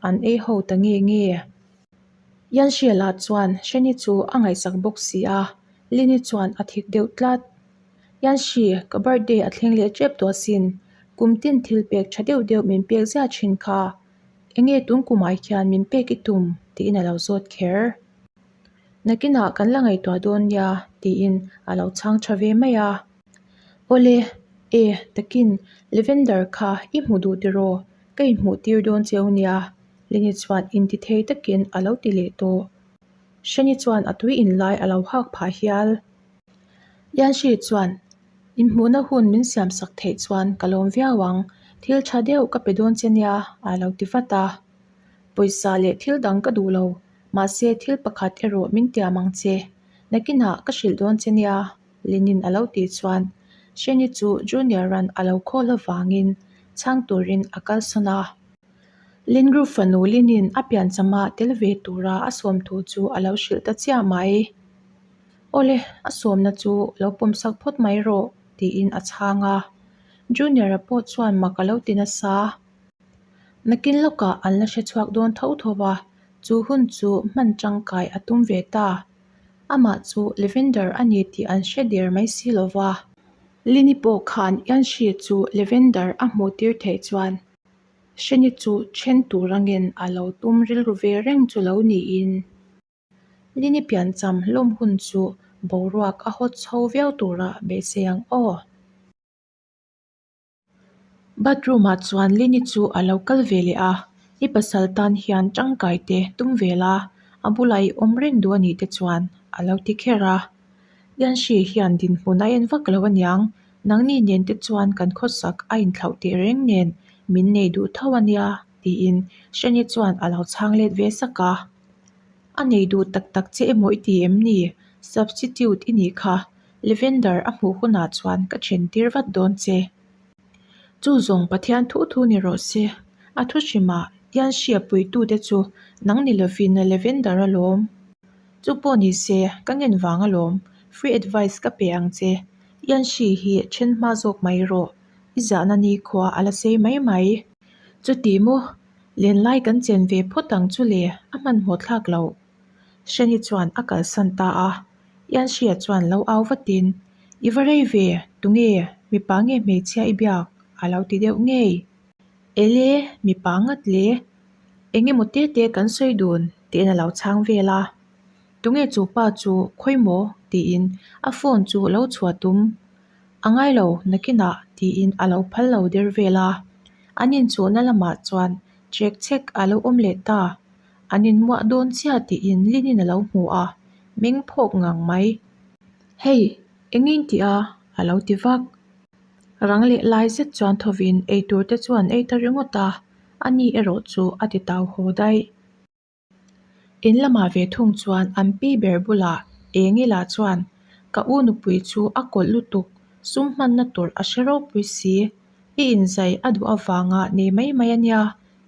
an ei ho ta nge nge. Yanxia chuan Sheni chu a ngaihsak bawk si a, Lini chuan a thik deuh tlat. Yanxi, ka birthday a thleng leh tep tawh asin, kum tin thil pek tha deuh deuh min pek ziah thin kha, enge tun kumah hian min pek i tum? tiin a lo zawt kher. Nakinah kan la ngaihtuah dawn nia tiin a lo chhang tha ve mai a. Awle, e, takin Lavender kha i hmu duh tiraw? Ka inhmuh tir dawn cheu nia, Lini chuan intithei takin a lo ti leh tawh. Hreni chuan a tui inlai a lo hak phah hial. Yanxi chuan, Inhmuhna hun min siamsak theih chuan ka lawm viau ang, thil tha deuh ka pe dawn che nia, a lo ti vat a. Pawisa leh thil dang ka duh lo, mahse thil pakhat erawh min tiam ang che. Nakinah ka hrilh dawn che nia, Lenin a lo tih chuan Sheni chu Junior-a'n a lo call avangin chhang turin a kalsawn a. Lingru fanu Linin a pianchama tel ve tura a sawm thu chu a lo hrilh ta chiah mai. Awle, a sawmna chu lo pawmsak phawt mai rawh, tiin a chhang a. Junior-a pawh chuan mak a lo ti nasa. Nakin lawkah an la hre chhuak dawn tho tho a, chu hun chu hman tangkai a tum ve ta. Amah chu Lavender a ni tih an hre der mai si lo va. Lini pawh khan Yanxi chu Lavender a hmuh tir theih chuan Sheni chu then tur angin a lo tum rilru ve reng chu lo niin. Lini piancham hlawm hun chu boruak a hawt chho viau tura beisei ang aw. Bathroom ah chuan Lini chu a lo kal ve leh a, i pasal tan hian tangkai te tum ve la, a bulah i awm reng duh a nih te chuan a lo ti kher a. Yanxi hian dinhmun a en vak lo aniang, nangni nen te chuan kan khawsak a inthlauh teh reng nen min nei duh tho ania tiin Shani chuan a lo chhang let ve sak a. A nei duh tak tak che emaw i ti em ni? Substitute i nih kha. Lavender a hmuh hunah chuan ka then tir vat dawn che. Chu zawng Pathian thu thu ni rawh se. A thu hrimah hian hria puitute chu nang ni lovin Lavender a lawm. Chu pawh ni se, ka ngen vang alawm. Free advice ka pe ang che. Yanxi hi then hma zawk mai rawh. I zahna nikhua a la sei mai mai. Chuti maw? Lenlai kan chen ve phawt ang chu le, a hmanhmawh thlak loh. Shani chuan a kalsan ta a, Yanxia chuan lo au vatin, I va rei ve, tunge, mipa nge hmeichhia i biak? a lo ti deuh ngei. Ele, mipa ngat le, eng emaw te te kan sawi dun tiin a lo chhang vel a. Tunge chu pa chu khawi maw? tiin a phone chu lo chhuah tum. A ngai lo, nakinah tiin a lo phal lo der vel a. An inchuhna lamah chuan chek chek a lo awm leh ta. An inmuah dawn chiah tiin Linin a lo hmu a, meng phawk ngang mai. Hei, eng in tih a? a lo ti vak. Rang leh lai zet chuan thovin eitur te chuan ei ta ringawt a, ani erawh chu a ti tau haw daih. In lamah ve thung chuan an pi ber bulah Engila chuan, Ka u nupui chu a kawlh lutuk, sum hmanna tur a hre ropui si. I inzai a duh avanga nei mai mai a nia,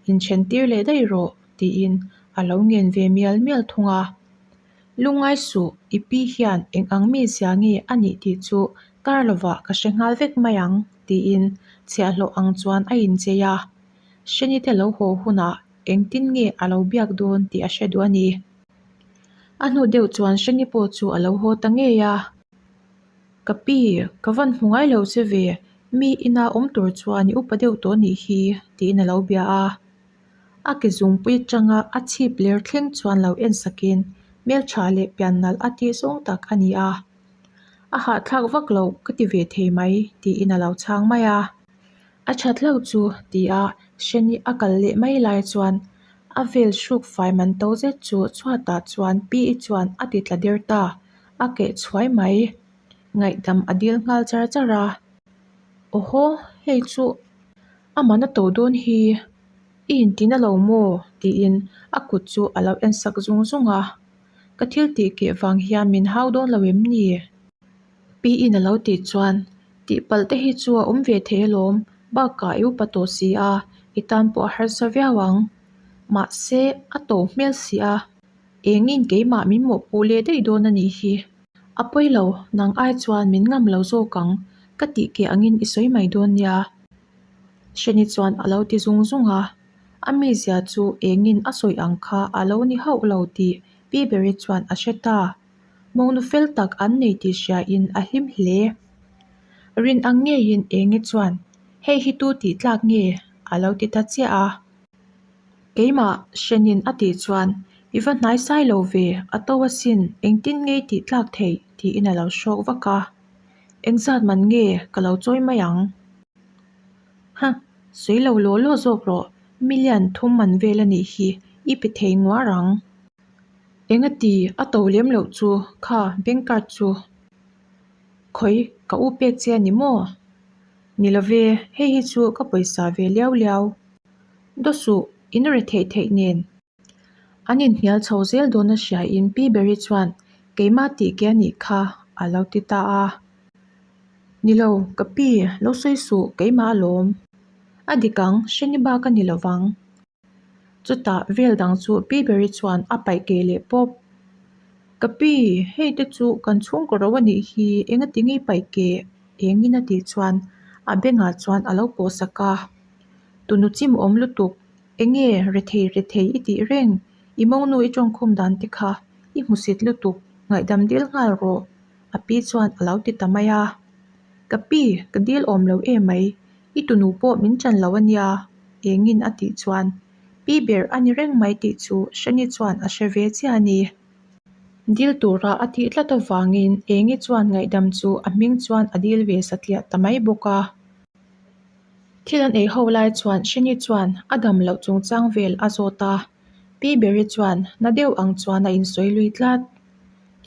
inthen tir leh daih rawh, tiin a lo ngen ve mial mial thung a. Lungngai suh, i pi hian eng ang mi zia nge a nih tih chu kar lovah ka hre nghal vek mai ang, tiin chhiahhlawh ang chuan a inchei a. Hreni te lo haw hunah engtin nge a lo biak dawn tih a hre duh a ni. A hnu deuh chuan Hreni pawh chu a lo haw ta ngei a. Ka pi, ka van hmu ngai lo che ve, mi ina awm tur chuan i upa deuh tawh nih hi, tiin a lo bia a. A ke zungpui atanga a chhip ler thleng chuan lo en sakin hmeltha leh pian nalh a tih zawng tak a ni a. A hahthlak vak loh ka ti ve thei mai, tiin a lo chhang mai a. A that hlauh chu tia Hreni a kal leh mai lai chuan a vel hruk fai man to zet chu chhuatah chuan pi i chuan a ti tla der ta, a keh chhuai mai. Ngaihdam a dil nghal char char a. Awhaw, hei chu a man a to dawn hi, i intina lo maw? Tiin a kut chu a lo en sak zung zung a. Ka thil tih keh vang hian min hau dawn lo em ni? Pi in a lo tih chuan, Tihpalh te hi chu a awm ve thei alawm, bakah i upa tawh si a, i tan pawh a harsa viau ang. Mahse, a to hmel si a, engin keimah min mawhpuh leh daih dawn a nih hi. A pawi lo, nang ai chuan min ngam lo zawk ang, ka tih keh angin i sawi mai dawn nia. Hreni chuan a lo ti zung zung a, a mizia chu engin a sawi ang kha a lo ni hauh lo tih Pi Beri chuan a hre ta. Mawngnu fel tak an nei tih hriain a hlim hle. Rin ang ngeiin Enge chuan, Hei hi tu tih tlak nge? a lo ti ta chiah a. Keimah, Hrenin a tih chuan, I va hnai sai lo ve, a to asin, engtin nge i tih tlak theih? tiin a lo hrawk vak a. Engzat man nge ka lo chawi mai ang? Huh, sawi lo law law zawk rawh, million thum man vel a nih hi, i pe thei nguar ang. Engati a to lem loh chu kha bank card chu khawi ka u pek che a ni maw? Ni love, hei hi chu ka pawisa ve liau liau. Daw suh, in re theih theih nen. An inhnial chho zel dawn a hriain Pi Beri chuan keimah tih ke a nih kha a lo ti ta a. Ni lo, ka pi, lo sawi suh, keimah alawm. A dik ang, hreni bak a ni lovang. Chutah vel dang chu Pi Beri chuan a paih keh leh pawp. Ka pi, hei te chu kan chhungkaw ro a nih hi, engati nge i paih keh? Engin a tih chuan a bengah chuan a lo pawh sak a. Tunu chim awm lutuk, enge rethei rethei i tih reng, i mawngnu i tawngkhum dan te kha i hmusit lutuk, ngaihdam dil nghal rawh, a pi chuan a lo ti ta mai a. Ka pi, ka dil awm lo emai, I tunu pawh min ṭan lo a nia, engin a tih chuan pi ber a ni reng mai tih chu Hreni chuan a hre ve chiah a ni. Dil tura a tih tlat avangin Engi chuan ngaihdam chu a hming chuan a dil ve satliah ta mai bawk a. Thil an ei ho lai chuan Hreni chuan a dam loh chungchang vel a zawt a, pi beri chuan na deuh ang chuan a insawi lui tlat.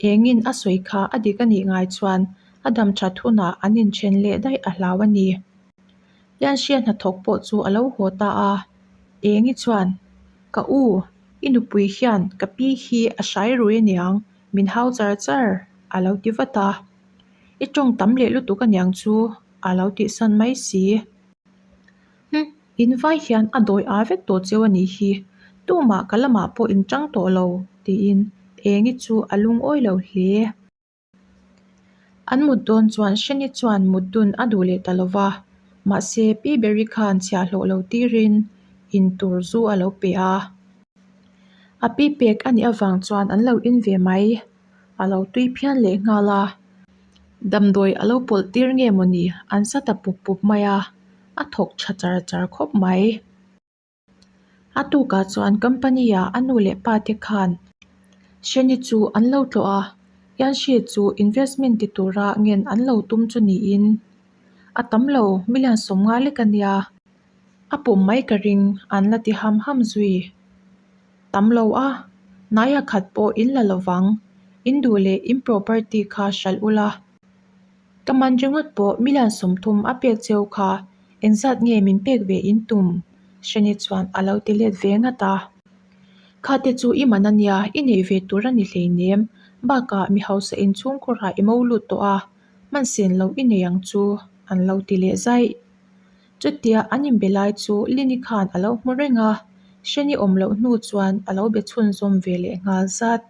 Engin a sawi kha a dik a nih ngai chuan a dam that hunah an inthen leh daih a hlau a ni. Lianhria hnathawk pawh chu a lo haw ta a, Engi chuan, Ka u, i nupui hian ka pi hi a hrai rui aniang, min hau char char, a lo ti vat a. I tawng tam leh lutuk aniang chu, a lo tihsan mai si. Hm, in vai hian a dawi â vek tawh cheu a nih hi, tumah ka lamah pawh in ṭang tawh lo, tiin Engi chu a lungawi lo hle. An mut dawn chuan Hreni chuan mut dun a duh leh ta lo va, mahse Pi Beri khan chhiahhlawh lo tirin in tur zu a lo pe a. A pi pek a nih avang chuan an lo in ve mai, a lo tui phian leh nghal a. Damdawi a lo pawlh tir nge mawni an sa ta pup pup mai a, a thawk tha char char khawp mai. A tukah chuan company ah a nu leh pa te khan Hreni chu an lo tlawh a, Yanshi chu investment ti tura ngen an lo tum chu niin a tam lo million 50 lek a nia, a pawm mai ka ring an la ti ham ham zui. Tam lo a, hnaia khat pawh in la lovang, in duh leh in property kha hralh ula. Ka man ringawt pawh million 30 a pek cheu kha engzat nge min pek ve in tum? Hreni chuan a lo ti let ve ngat a. Kha te chu i man a nia, i neih ve tur a ni hleinem. Bakah mi hausa inchhungkhurah i mo lut tawh a, hman sen lo i nei ang chu an lo ti leh zaih. Chutia an inbe lai chu Lini khan a lo hmu reng a, Hreni awm loh hnu chuan a lo be chhunzawm ve leh nghal zat.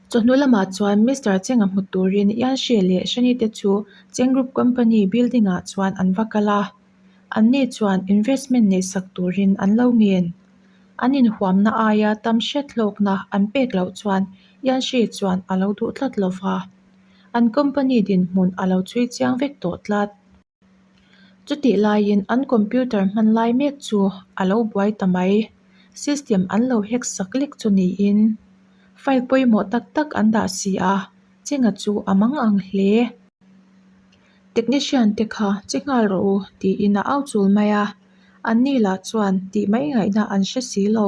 Chawhnu lamah chuan Mister Chenga hmu turin Yanshi leh Shani te chu Cheng Group Company building ah chuan an va kal a, anni chuan investment neihsak turin an lo ngen. An inhuamna aia tam hriat hlawkna an pek loh chuan Yanshi chuan a lo duh tlat lova, an company dinhmun a lo chhui chiang vek tawh tlat. Chutih laiin an computer hman lai mek chu a lo buai ta mai. System an lo hack sak lek chu niin file pawimawh tak tak an dah si a, Chenga chu a mang ang hle. Technician te kha che nghal rawh u tiin a au chul mai a, anni lah chuan tih mai ngaihna an hre si lo.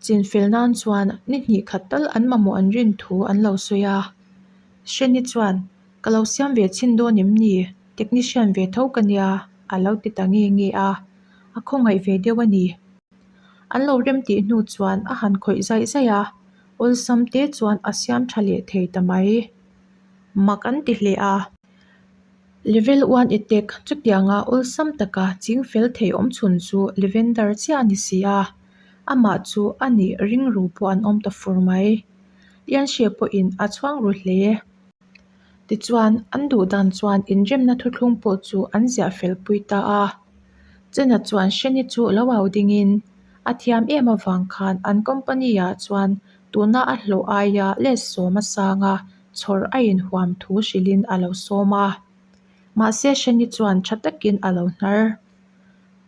Chinfel nan chuan ni hnih khat tal an mamawh an rin thu an lo sawi a, Hreni chuan Ka lo siam ve chhin dawn em ni? Technician ve tho ka nia, a lo ti ta nge nge a, a khawngaih ve deuh a ni. An lo rem tih hnu chuan a han khawih zaih zaih a, awlsam te chuan a siam tha leh thei ta mai. Mak an ti hle a. Level one attack chutianga awlsam taka ching fel thei awm chhun chu Lavender chiah a ni si a, amah chu a nih ring ru pawh an awm ta fur mai. Lianhria pawhin a chhuang ru hle. Tichuan, an duh dan chuan inremna thuthlung pawh chu an ziah fel pui ta a. Chena chuan Hreni chu lo au dingin a thiam em avang khan an company-ah chuan tuna a hlawh aia let sawm a sang a, chhawr a inhuam thu hrilhin a lo sawm a. Mahse Hreni chuan tha takin a lo hnar.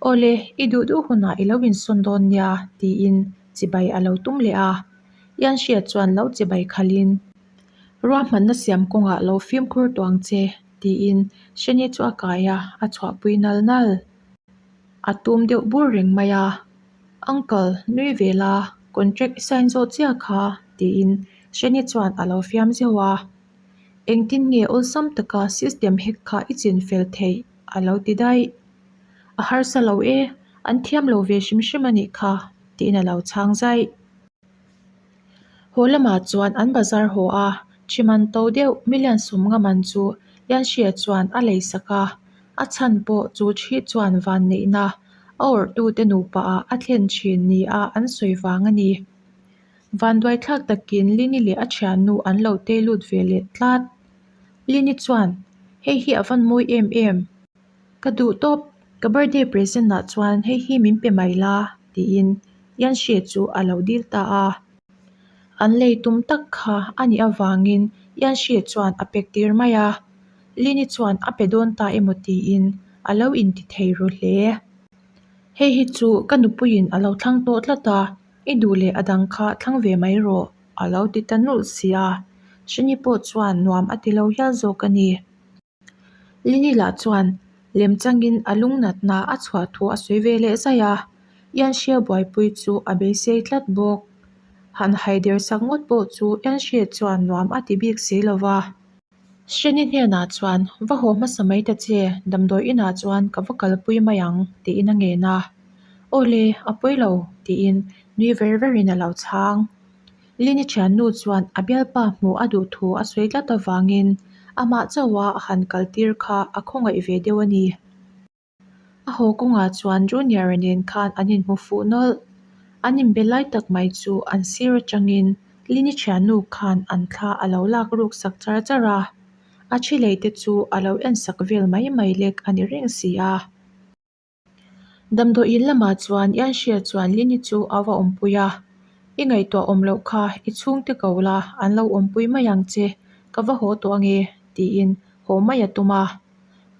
Awle, i duh duh hunah i lo insawn dawn nia, tiin chibai a lo tum leh a. Ianhria chuan lo chibai khalhin, Ruahmanna siam kawngah lo fimkhur tawh ang che, tiin Hreni chu a kai a, a chhuahpui nal nal. A tum deuh bur reng mai a, Uncle, nui ve la, contract i sign zawh chiah kha, tiin Hreni chuan a lo fiam zeuh a. Engtin nge awlsam taka system hack kha i chin fel theih? a lo ti daih. A harsa lo e, an thiam lo ve hrim hrim a nih kha, tiin a lo chhang zaih. Haw lamah chuan an bazar haw a, Thiman to deuh million sum nga man chu Lianhria chuan a lei sak a, a chhan pawh chu thi chuan vanneihna a awrhtute nupa ah a thlen thin nia an sawi vang a ni. Vanduaithlak takin Lini leh a thiannu an lo tei lut ve leh tlat. Lini chuan, Hei hi a van mawi em em. Ka duh tawp, ka birthday present ah chuan hei hi min pe mai la, tiin Yanxie chu a lo dil ta a. An lei tum tak kha a nih avangin Yanxie chuan a pek tir mai a. Lini chuan a pe dawn ta emaw tiin a lo inti thei ru hle. Hei hi chu ka nupuiin a lo thlang tawh tlat a, i duh leh a dang kha thlang ve mai rawh, a lo ti ta nulh si a. Shani pawh chuan nuam a ti lo hial zawk a ni. Lini lah chuan lemchangin a lungnatna a chhuah thu a sawi ve leh zaih a, Ianhria buaipui chu a beisei tlat bawk. Han haider sak ngawt pawh chu Ianhria chuan nuam a ti bik si lo va. Hreni hnenah chuan, Va haw hmasa mai ta che, damdawi inah chuan ka va kalpui mai ang, tiin a ngen a. Aw le, a pawi lo, tiin nui ver verin a lo chhang. Lini thiannu chuan a bialpa hmuh a duh thu a sawi tlat avangin amah chauha a han kaltir kha a khawngaih ve deuh a ni. A haw kawngah chuan Junior-a nen khan an inhmu fuh nawlh. An inbe lai tak mai chu an sir atangin Lini thiannu khan an thla a lo lak ruk sak char char a, a thi lei te chu a lo en sak vel mai mai lek a ni reng si a. Damdawiin lamah chuan Ianhria chuan Lini chu a va awmpui a, I ngaihtuah awm loh kha i chhungte ko la, an lo awmpui mai ang che, ka va haw tawh ange, tiin haw mai a tum a.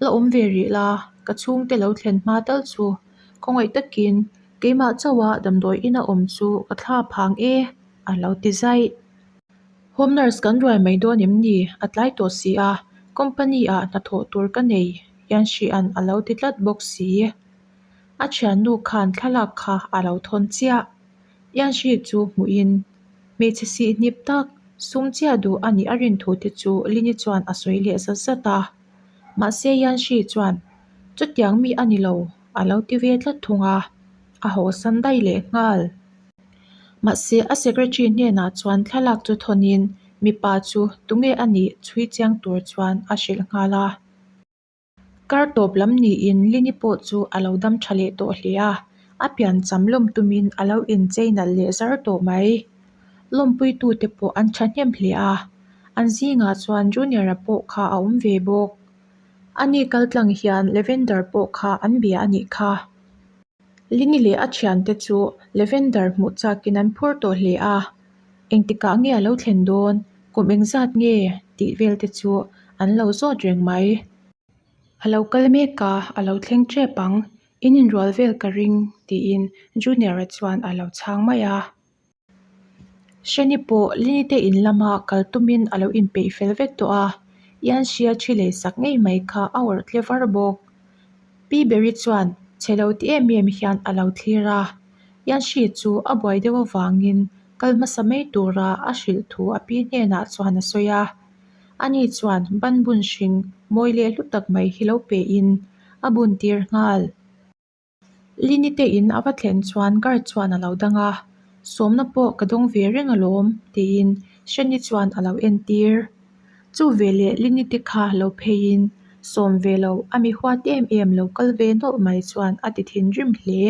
La awm ve rih la, ka chhungte lo thlen hma tal chu khawngaih takin keimah chauha damdawiin a awm chu ka thla phang e, a lo ti zaih. Home nurse kan ruai mai dawn em ni? A tlai tawh si a, company ah hnathawh tur ka nei hian hria'n a lo ti tlat bawk si. A thiannu khan thlalak kha a lo thawn chiah. Yanxi chu hmuhin hmeichhe sih hnip tak sum chiah duh a nih a rin thu te chu Lini chuan a sawi leh zat zat a. Mahse Yanxi chuan chutiang mi a ni lo a lo ti ve tlat thung a, a hawsan daih leh nghal. Mahse, a secretary hnenah chuan thlalak chu thawnin mipa chu tunge a nih chhui chiang tur chuan a hrilh nghal a. Kar tawp lam niin Lini pawh chu a lo dam tha leh tawh hle a, a pian cham lawm tumin a lo inchei nalh leh zar tawh mai. Lawmpuitute pawh an thahnem hle a, an zingah chuan Junior-a pawh kha a awm ve bawk. Ani kaltlang hian Lavender pawh kha an bia a nih kha. Lini leh a thiante chu Lavender hmuh chakin an phur tawh hle a, engtikah nge a lo thlen dawn, kum engzat nge tih vel te chu an lo zawt reng mai. A lo kal mek a, a lo thleng tep ang, in inrual vel ka ring tiin Junior-a chuan a lo chhang mai a. Hreni pawh Lini te in lama kal tumin a lo inpeih fel vek tawh a, Ianxia thi lei sak ngei mai kha a awrh tle var bawk. Pi Berry chuan chhe lo ti em em hian a lo thlir a, Ianxi chu a buai deuh avangin kal hmasa mai tura a hrilh thu a pi hnenah chuan a sawi a. Ani chuan ban bun hring mawi leh hlu tak mai hi lo pein a bun tir nghal. Lini te in a va thlen chuan guard chuan a lo dang a, Sawmna pawh ka dawng ve reng alawm tiin Shani chuan a lo entir. Chu veleh Lini te kha lo pheiin sawm ve lo a mi huat em em lo kal ve nawlh mai chuan a ti thinrim hle.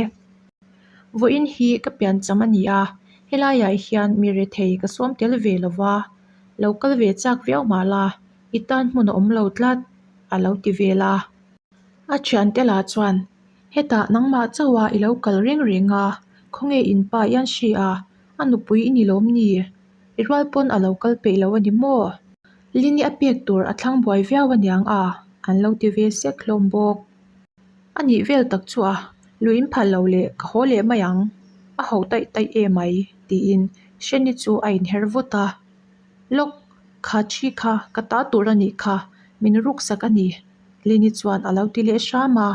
Vawiin hi ka piancham a ni a, helaiah hian mi rethei ka sawm tel ve lo va, lo kal ve chak viau mah la, i tan hmun a awm lo tlat, a lo ti vel a. A thiante lah chuan, Hetah nangmah chauha i lo kal reng reng a, khawnge in pa ian hri a, a nupui i ni lawm ni? I rual pawn a lo kal peih lo a ni maw? Lini a pek tur a thlang buai viau aniang a, an lo ti ve sek hlawm bawk. A nih vel tak chu a, lui in phal lo leh ka haw leh mai ang, a ho taih taih e mai, tiin Sheni chu a inher vut a. Lawk, kha thi kha ka ta tur a nih kha, min ruksak a ni, Lini chuan a lo ti leh hram a,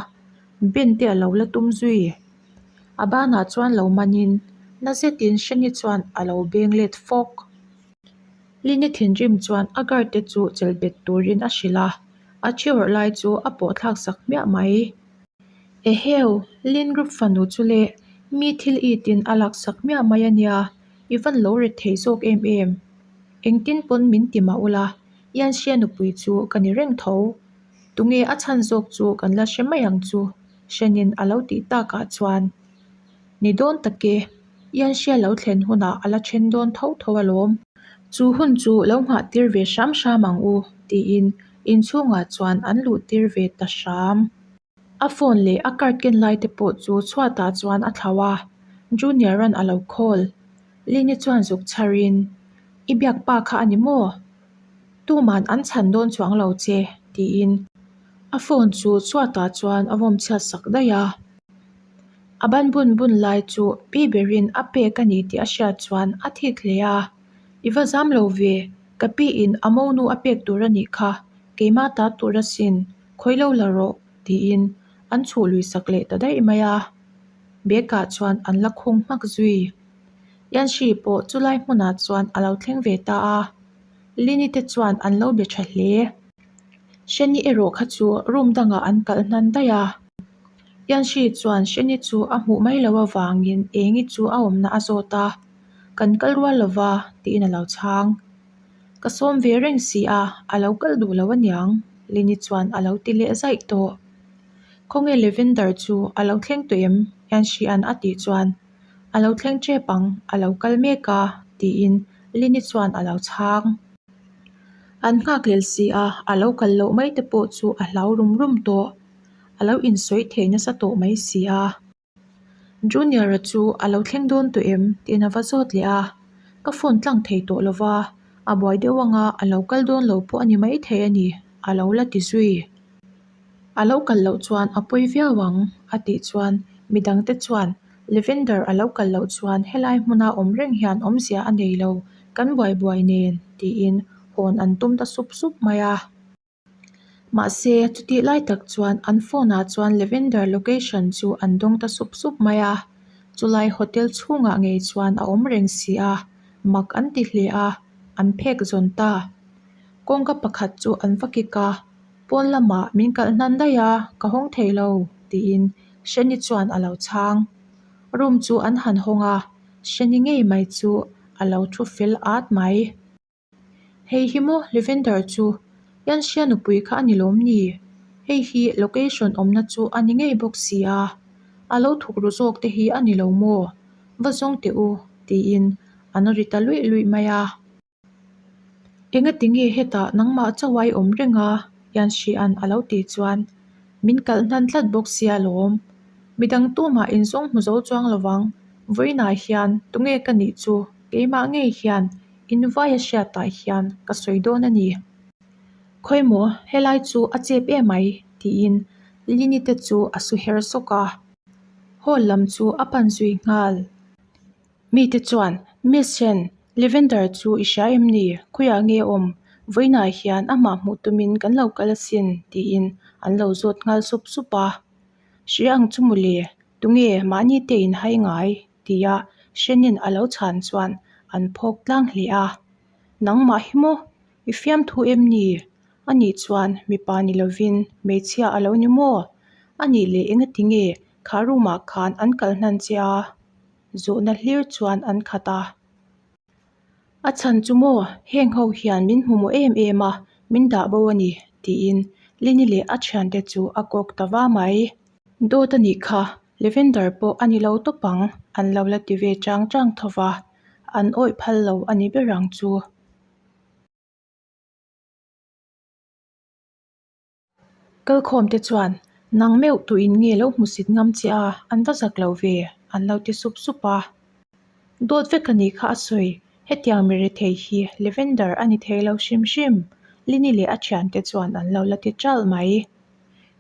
Ben te a lo la tum zui. A banah chuan lo manin na zetin Sheni chuan a lo beng let fawk. Lini thinrim chuan a guard te chu chelh bet turin a hrilh a, a thi awrh lai chu a pawh thlak sak hmiah mai. Eheu, Lin group fanu chu le, mi thil itin a lak sak hmiah mai a nia, i van lo ret thei zawk em em. Engtin pawn min ti mah ula, Yanxia nupui chu ka ni reng tho. Tunge a chhan zawk chu kan la hre mai ang chu, Hrenin a lo tih takah chuan. Ni dawn tak e, Yanxia lo thlen hunah a la then dawn tho tho alawm. Chu hun chu lo nghah tir ve hram hram ang u, tiin inchhungah chuan an luh tir ve ta hram. A phone leh a card ken lai te pawh chu chhuatah chuan a thlauh a, Junior-a'n a lo call. Lini chuan zuk chharin, I biak pa kha a ni maw? Tuman an chhan dawn chuang lo che, tiin a phone chu chhuatah chuan a vawm chhiat sak daih a. A ban bun bun lai chu pi berin a pek a ni tih a hriat chuan a thik hle a, I va zam lo ve, ka piin a monu a pek tur a nih kha, keimah ta tur asin, khawi lo la rawh, tiin an chhuh lui sak leh ta daih mai a. Bag ah chuan an la khung hmak zui. Yanxi pawh chulai hmunah chuan a lo thleng ve ta a, Lini te chuan an lo be tha hle. Shani erawh kha chu room dangah an kalh hnan daih a. Yanxi chuan Shani chu a hmuh mai loh avangin Engi chu a awmna a zawt a, Kan kal rual lova tiin a lo chhang. Ka sawm ve reng si a, a lo kal duh lo aniang, Lini chuan a lo ti leh zaih tawh. Khawnge Lavender chu a lo thleng tawh em? Yanxi-a'n a tih chuan, A lo thleng tep ang, a lo kal mek a, tiin Lini chuan a lo chhang. An nghakhlel si a, a lo kal loh mai te pawh chu a hlau rum rum tawh. A lo insawi thei nasa tawh mai si a. Junior-a chu a lo thleng dawn tawh em? tiin a va zawt leh a. Ka phone tlang thei tawh lo va, a buai deuh anga a lo kal dawn lo pawh a ni maithei a ni, a lo la ti zui. A lo kal loh chuan a pawi viau ang, a tih chuan midangte chuan Lavender a lo kal loh chuan helai hmuna awm reng hian awmzia a nei lo, kan buai buai nen, tiin hawn an tum ta sup sup mai a. Mahse, chutih lai tak chuan an phone ah chuan Lavender location chu an dawng ta sup sup mai a, chulai hotel chhungah ngei chuan a awm reng si a, mak an ti hle a, an phek zawn ta. Kawngka pakhat chu an va kik a, pawn lamah min kalh hnan daih a, ka hawng thei lo, tiin Shani chuan a lo chhang. Room chu an han hawng a, Shani ngei mai chu a lo thu fel at mai. Hei hi maw Lavender chu Yanxia nupui kha a ni lawm ni? Hei hi location awmna chu a ni ngei bawk si a, a lo thuk ru zawk te hi a ni lo maw? Va zawng teh u tiin an ri ta luih luih mai a. Engati nge hetah nangmah chauh ai awm reng a? Yanxia'n a lo tih chuan min kalh hnan tlat bawk sia lawm. Midang tumah inzawng hmu zo chuang lovang, vawiinah hian tunge ka nih chu keimah ngei hian Invaia hriatah hian ka sawi dawn a ni. Khawimaw, helai chu a chep em mai, tiin Lini te chu a su her sawk a. Hall lam chu a pan zui nghal. Mite chuan, Miss Chen, Lavender chu i hria em ni? Khawiah nge awm? Vawiinah hian amah hmuh tumin kan lo kal asin, tiin an lo zawt nghal sup sup a. Hria ang chu mawle, tunge mahni te inhai ngai? Tia Hrenin a lo chhan chuan an phawk tlang hle a. Nangmah hi maw? I fiamthu em ni? Anih chuan mipa ni lovin hmeichhia a lo ni maw? Anih leh engati nge? Kha room ah khan an kal hnan che a, zawhna hlir chuan an khat a. A chhan chu maw, heng ho hian min hmu maw em em a, min dah bo a ni, tiin Lini leh a thiante chu a kawk ta va mai. Dawt a nih kha, Lavender pawh a ni lo tawp ang, an lo la ti ve chang chang tho va, an awih phal lo a ni ber ang chu. Kalkhawm te chuan, Nang meuh tuin nge lo hmusit ngam che a, an va zak lo ve, an lo ti sup sup a. Dawt vek a nih kha a sawi, hetiang mi rethei hi Lavender a ni thei lo hrim hrim, Lini leh a thiante chuan an lo la ti ṭalh mai.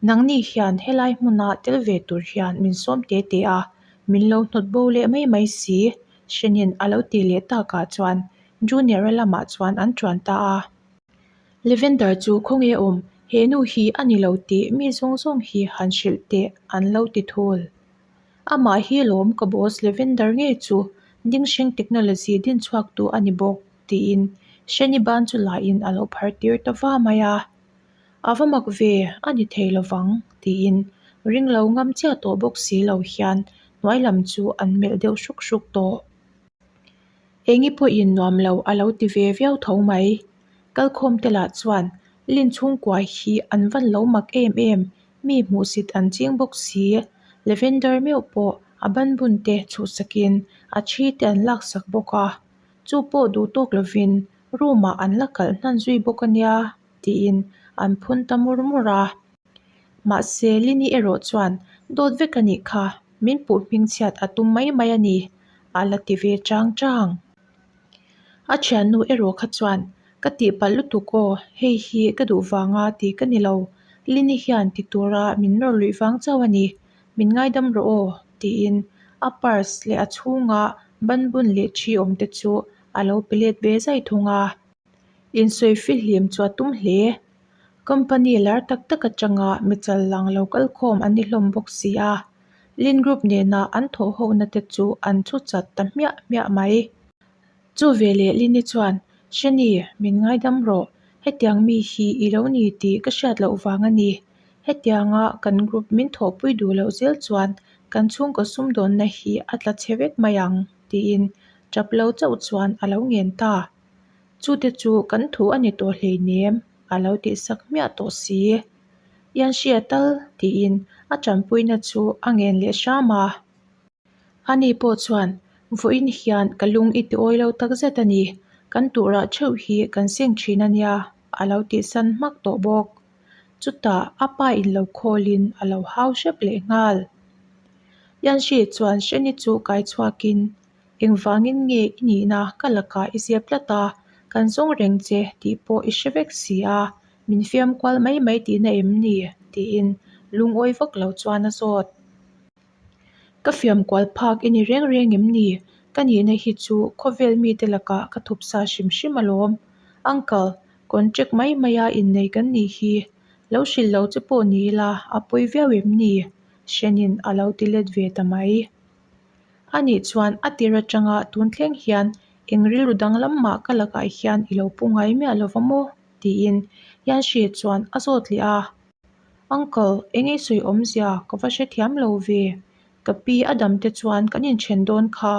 Nangni hian helai hmuna tel ve tur hian min sawm te te a, min lo hnawt bo leh mai mai si, Hrenin a lo ti leh takah chuan Junior-a lamah chuan an ṭuan ta a. Lavender chu khawnge awm, he nu hi a ni lo tih mi zawng zawng hi han hrilh teh an lo ti thul. Amah hi lawm ka boss Lavender ngei chu Dingsheng Technology dinchhuaktu a ni bawk tiin Shani ban chu lain a lo phar tir ta va mai a. A va mak ve, a ni thei lovang tiin ring lo ngam chiah tawh bawk si lo hian hnuai lam chu an melh deuh hruk hruk tawh. Engi pawhin nuam lo a lo ti ve viau tho mai. Kalkhawm te lah chuan Lin chhungkua hi an van lo mak em em, mi hmuhsit an ching bawk si. Lavender meuh pawh a banbun te chhuhsakin a thi te an laksak bawk a, chu pawh duh tawk lovin room ah an la kalh hnan zui bawk a nia tiin an phun ta mur mur a. Mahse Lini erawh chuan dawt vek a nih kha, min puh hmingchhiat a tum mai mai a ni. A la ti ve chang chang. A thiannu erawh kha chuan, Ka tihpalh lutuk aw, hei hi ka duh vanga ti ka ni lo. Lini hian ti tura min nawr luih vang chauh a ni. Min ngaidam rawh aw, tiin a purse leh a chhunga banbun leh thi awm te chu a lo pe let ve zai thung a. Insawi fihlim chu a tum hle. Company lar tak tak atanga michal lang lo kalkhawm an ni hlawm bawk si a. Lin Group nena an thawh hona te chu an thu chat ta hmiah hmiah mai. Chu veleh Lini chuan, Shani, min ngaidam rawh. Hetiang mi hi i lo ni tih ka hriat loh vang a ni. Hetianga kan group min thawhpui duh loh zel chuan kan chhungkaw sumdawnna hi a tla chhe vek mai ang, tiin tap lo chauh chuan a lo ngen ta. Chute chu kan thu a ni tawh hleinem, a lo tihsak hmiah tawh si. Ian hria tal tiin a tanpuina chu a ngen leh hram a. Ani pawh chuan, Vawiin hian ka lung i ti awi lo tak zet a ni, kan turah theuh hi kan seng thin a nia, a lo tihsan hmak tawh bawk. Chutah a pa in lo khawlin a lo hau hrep leh nghal. Ian hri chuan Hreni chu kai chhuakin, Engvangin nge i nihna ka lakah i zep tlat a, kan zawng reng che tih pawh i hre vek si a, min fiam kual mai mai tihna em ni? tiin lungawi vak lo chuan a zawt. Ka fiam kual phak i ni reng reng em ni? Ka nihna hi chu khawvel mite lakah ka thup sa hrim hrim alawm. Uncle, contract mai maia innei kan nih hi. Lo hrilh lo che pawh ni ila a pawi viau em ni? Hrenin a lo ti let ve ta mai. A nih chuan a tir atanga tun thleng hian eng rilru danglam mah ka lakah hian i lo pu ngai miah lo va maw? tiin Yanshi chuan a zawt leh a. Uncle, eng ei sawi awmzia ka va hrethiam lo ve. Ka pi a dam te chuan kan inthen dawn kha,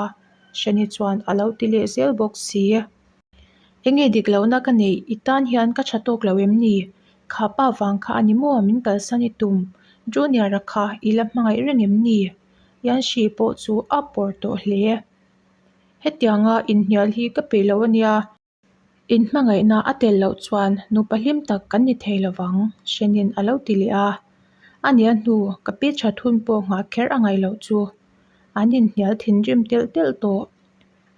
Shani chuan a lo ti leh zel bawk si. Enge dik lohna ka neih i tan hian ka tha tawk lo em ni? Kha pa vang kha a ni maw min kalsan i tum? Junior-a kha i la hmangaih reng em ni? Yanshi pawh chu a pawr tawh hle. Hetianga inhnial hi ka peih lo a nia. Inhmangaihna a tel loh chuan nupa hlim tak kan ni thei lovang, Hrenin a lo ti leh a. A nia hnu ka pi that hun pawh nghah kher a ngaih loh chu. An inhnial thinrim telh telh tawh.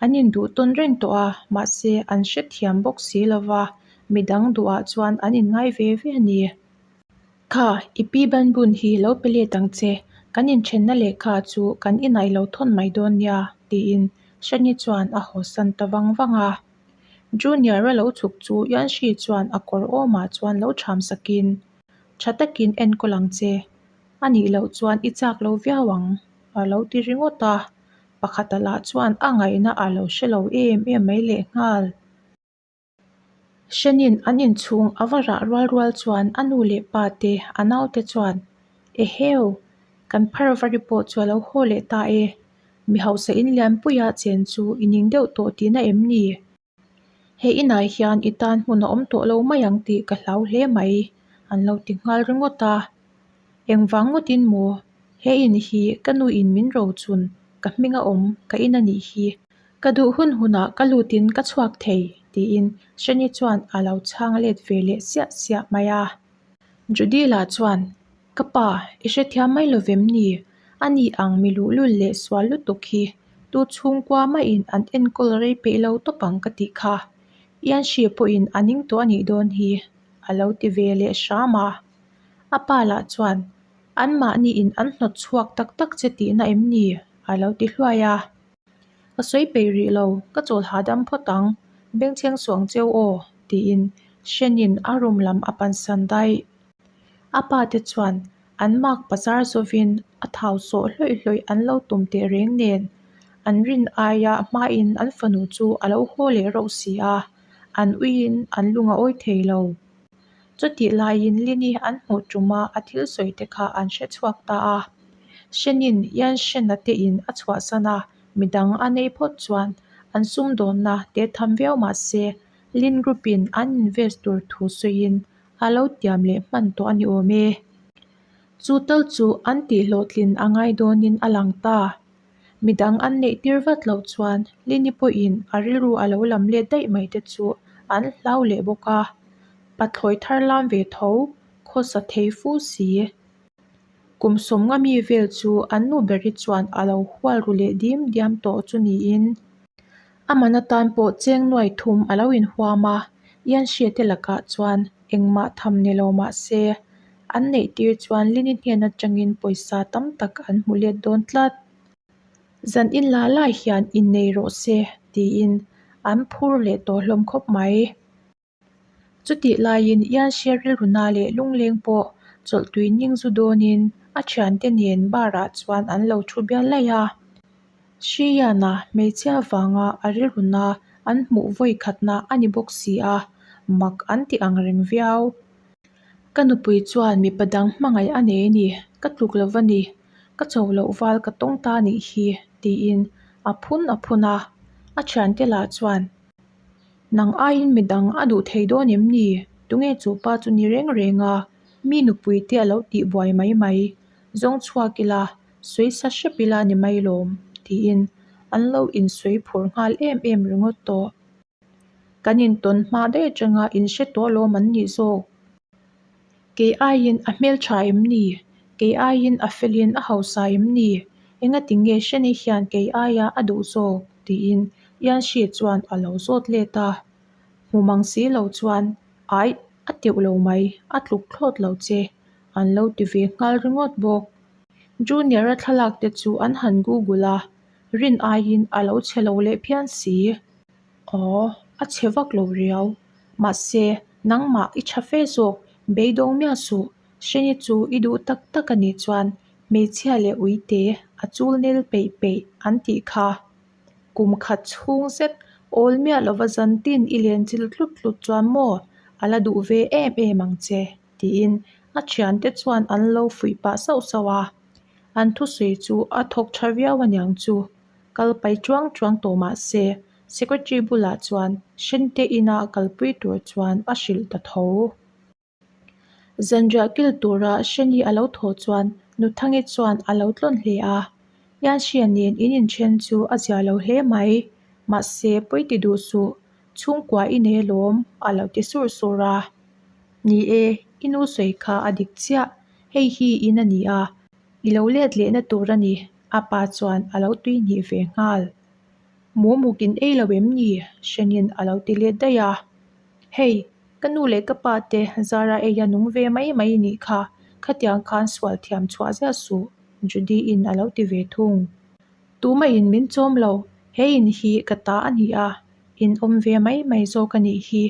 An induh tawn reng tawh a, mahse an hrethiam bawk si lova, midang duhah chuan an inngai ve ve a ni. Kha, i pi banbun hi lo pe let ang che, kan inthenna lehkha chu kan inai lo thawn mai dawn nia, tiin Shani chuan a hawsan ta vang vang a. Junior-a lo chhuk chu Yanshi chuan a kawr awmah chuan lo ṭham sakin, Ṭha takin enkawl ang che, a nih loh chuan i chak lo viau ang, a lo ti ringawt a. Pakhata lah chuan a ngaihna a lo hre lo em em mai lehnghal. Hrenin an inchhung a va rah rual rual chuan a nu leh pa te a naute chuan, Eheu! Kan pharvari pawh chu a lo haw leh ta e. Mi hausa in lianpuia chen chu i ning deuh tawh tihna em ni? He inah hian i tan hmun a awm tawh lo mai ang tih ka hlau hle mai, an lo ti nghal ringawt a. Engvang ngawtin maw? He in hi ka nuin min rochun, ka hming a awm, ka in a nih hi. Ka duh hun hunah ka lutin ka chhuak thei, tiin Shani chuan a lo chhang let ve leh siah siah mai a. Judy lah chuan, Ka pa, i hrethiam mai lo vem ni? A ni ang mi luhlul leh sual lutuk hi tu chhungkua mahin an enkawl rei peih lo tawp ang ka tih kha. Ianshi pawhin a ning tawh a nih dawn hi, a lo ti ve leh hram a. A pa lah chuan, Anmahniin an hnawt chhuak tak tak che tihna em ni? a lo ti hluai a. Ka sawi peih rih lo, ka chawl hahdam phawt ang, bengchheng suang cheu aw, tiin Hrenin a room lam a pansan daih. A pa te chuan an mak bazar zawvin a thau sawh hlawih hlawih an lo tum teh reng nen, an rin aia hmain an fanu chu a lo haw leh rauh si a, an uiin an lung a awi thei lo. Chutih laiin Lini an hmuh tuma a thil sawi te kha an hre chhuak ta a. Hrenin Yanshena te in a chhuahsan a, midang a nei phawt chuan an sumdawnna te tham viau mah se Lin Group in an invest tur thu sawiin a lo tiam leh hman tawh a ni awm e. Chu tal chu an tihhlawhtlin a ngai dawnin a lang ta. Midang an neih tir vat loh chuan Lini pawhin a rilru a lo lam let daih mai te chu an hlau leh bawk a. Pathlawi thar lam ve tho, khawsa thei fu si. Kum sawmnga mi vel chu an nu beri chuan a lo hual ru leh dim diam tawh chu niin. A man atan pawh cheng nuai thum a lo inhuam a, Ianhria te lakah chuan engmah tham ni lo mah se, an neih tir chuan Lini hnen atangin pawisa tam tak an hmu let dawn tlat. Zan in la lai hian innei rawh se tiin an phur leh tawh hlawm khawp mai. Chutih laiin Ianhria rilruna leh lungleng pawh chawlhtui ning zu dawnin a thiante nen bar ah chuan an lo thu bial laih a. Hriana hmeichhia vanga a rilruna an hmuh vawi khatna a ni bawk si a, mak an ti ang reng viau. Ka nupui chuan mipa dang hmangaih a nei a ni, ka tluk lo va ni, ka cho loh val ka tawng ta nih hi, tiin a phun a phun a. A thiante lah chuan, Nang aiin midang a duh thei dawn em ni? Tunge chu pa chu ni reng reng a, mi nupui te a lo tih buai mai mai. Zawng chhuak ila, sawi sa hrep ila ni mai lawm, tiin an lo insawi phur nghal em em ringawt tawh. Kan intawn hma daih atanga inhre tawh alawm an nih zawk. Kei aiin a hmeltha em ni? Kei aiin a felin a hausa em ni? Engati nge Shani hian kei aia a duh zawk? tiin Yanshi chuan a lo zawt let a. Hmu mang si lo chuan, Aih, a teuh lo mai, a tluk thlawt lo che, an lo ti ve nghal ringawt bawk. Junior-a thlalak te chu an han google a, rin aiin a lo chhe lo leh phian si. Aw, a chhe vak lo riau. Mahse, nangmah i tha fe zawk, beidawng miah suh. Hreni chu i duh tak tak a nih chuan hmeichhia leh uite a chul nil peih peih an tih kha. Kum khat chhung zet awl miah lova zantin i len chil tlut tlut chuan maw a la duh ve em em ang che, tiin a thiante chuan an lo fuih pah sauh sauh a. An thusawi chu a thawk tha viau aniang chu. Kal pai chuang chuang tawh mah se, Secretary bulah chuan Hrente ina kalpui tur chuan a hrilh ta tho. Zanriah kil tura Hreni a lo thaw chuan Nuthangi chuan a lo tlawn hle a. Yanhria nen in inthen chu a zia lo hle mai. Mahse, pawi ti duh suh, chhungkua i nei alawm a lo ti sur sur a. Ni e, i nu sawi kha a dik chiah, hei hi in a ni a, i lo let lehna tur a ni. A pa chuan a lo tui hnih ve nghal. Mumuk in ei lo em ni? Hrenin a lo ti let daih a. Hei, ka nu leh ka pa te Zara ei a nung ve mai mai nih kha, khatiang khan sual thiam chhuah ziah suh, Judy-in a lo ti ve thung. Tumahin min chawm lo, he in hi ka ta a ni a, in awm ve mai mai zawk a nih hi.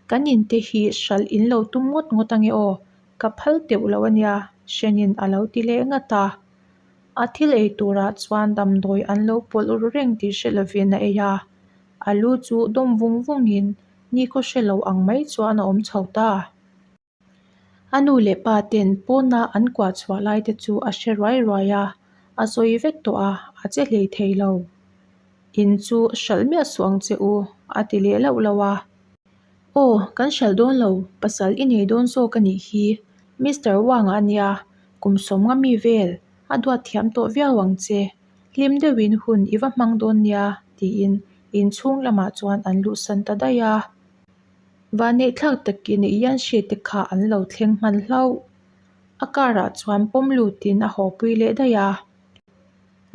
Kan in te hi hralh in lo tum ngawt ngawt ange aw, ka phal teuh lo a nia, Hrenin a lo ti leh ngat a. A thil ei turah chuan damdawi an lo pawlh ru reng tih hre lovin a ei a, a lu chu dawm vung vungin nikhaw hre lo ang mai chuan a awm chho ta. A nu leh pa ten pawna an kuah chhuah lai te chu a hre ruai ruai a, a sawi vek tawh a, a che hlei thei lo. In chu hralh miah suh ang che u, a ti leh lauh lauh a. Aw, kan hralh dawn lo, pasal i nei dawn zawk a nih hi, Mister Wang-a a nia, kum sawmnga mi vel, a duat thiam tawh viau ang che, hlim deuhin hun i va hmang dawn nia, tiin inchhung lamah chuan an luhsan ta daih a. Vanneihthlak takin Yanshi te kha an lo thleng hman hlauh. A car ah chuan pawm lutin a hawpui leh daih a.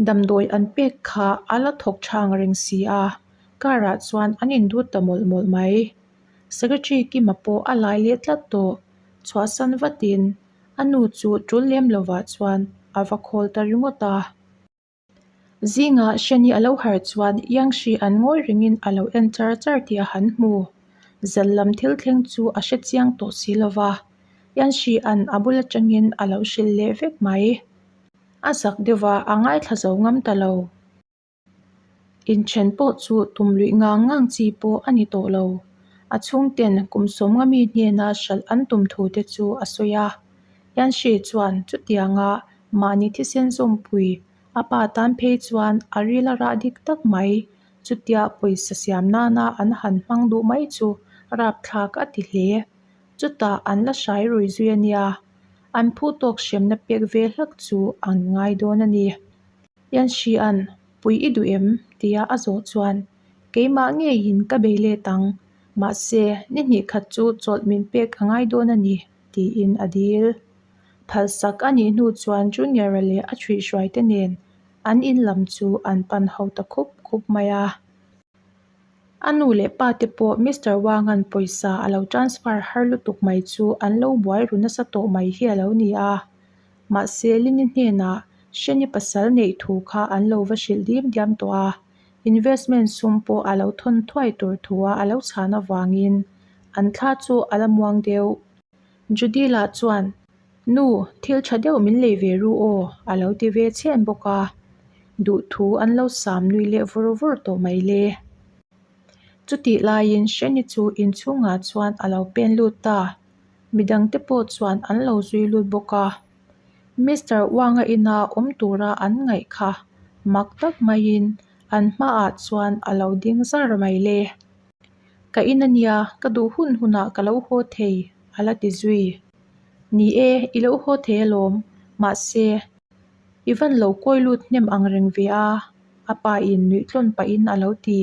Damdawi an pek kha a la thawk chhang reng si a, car ah chuan an indut ta mawlh mawlh mai. Secretary Kima pawh a lai leh tlat tawh. Chhuahsan vatin a nu chu tul lem lovah chuan a va khawl ta ringawt a. Zingah Shani a lo harh chuan Yangshi an ngawi rengin a lo en char char tih a han hmu. Zal lam thil thleng chu a hre chiang tawh si lova, Yanshi an a bul atangin a lo hrilh leh vek mai. A zak deuh a, a ngaithla zo ngam ta lo. Inthen pawh chu tum luih ngang ngang chi pawh a ni tawh lo. A chhungten kum sawmnga mi hnena hralh an tum thu te chu a sawi a. Yanshi chuan chutianga mahni thisen zawmpui a pa tan phei chuan a ril a rah dik tak mai. Chutia pawisa siam nana an han hmang duh mai chu rapthlak a ti hle. Chutah an la hrai rui zui a nia. An phu tawk hremna pek ve hlak chu an ngai dawn a ni. Yanshi-a'n, Pui i duh em? tia a zawh chuan, Keimah ngeiin ka bei let ang, mahse, ni hnih khat chu chawlh min pek a ngai dawn a ni, tiin a dil. Phalsak a nih hnu chuan Junior-a leh a ṭhuihhruaite nen an in lam chu an pan ho ta khup khup mai a. A nu leh pa te pawh Mister Wang-a'n pawisa a lo transfer har lutuk mai chu an lo buai ru nasa tawh mai hi a lo ni a. Mahse, Lini hnenah Shani pasal neih thu kha an lo va hrilh dim diam tawh a, investment sum pawh a lo thawn thuai tur thua a lo chhan avangin an thla chu a la muang deuh. Judy lah chuan, Nu, thil tha deuh min lei ve ru aw, a lo ti ve chhen bawk a. Duhthu an lo sam nui leh vur vur tawh mai le. Chutih laiin Shani chu inchhungah chuan a lo pen lut ta. Midangte pawh chuan an lo zui lut bawk a. Mister Wang-a ina awm tura an ngaih kha mak tak maiin an hmaah chuan a lo ding zar mai le. Ka in a nia, ka duh hun hunah ka lo haw thei, a la ti zui. Ni e, i lo haw thei alawm, mahse, i van lo kawi lut hnem ang reng ve a, a pa in nuih tlawn pahin a lo ti.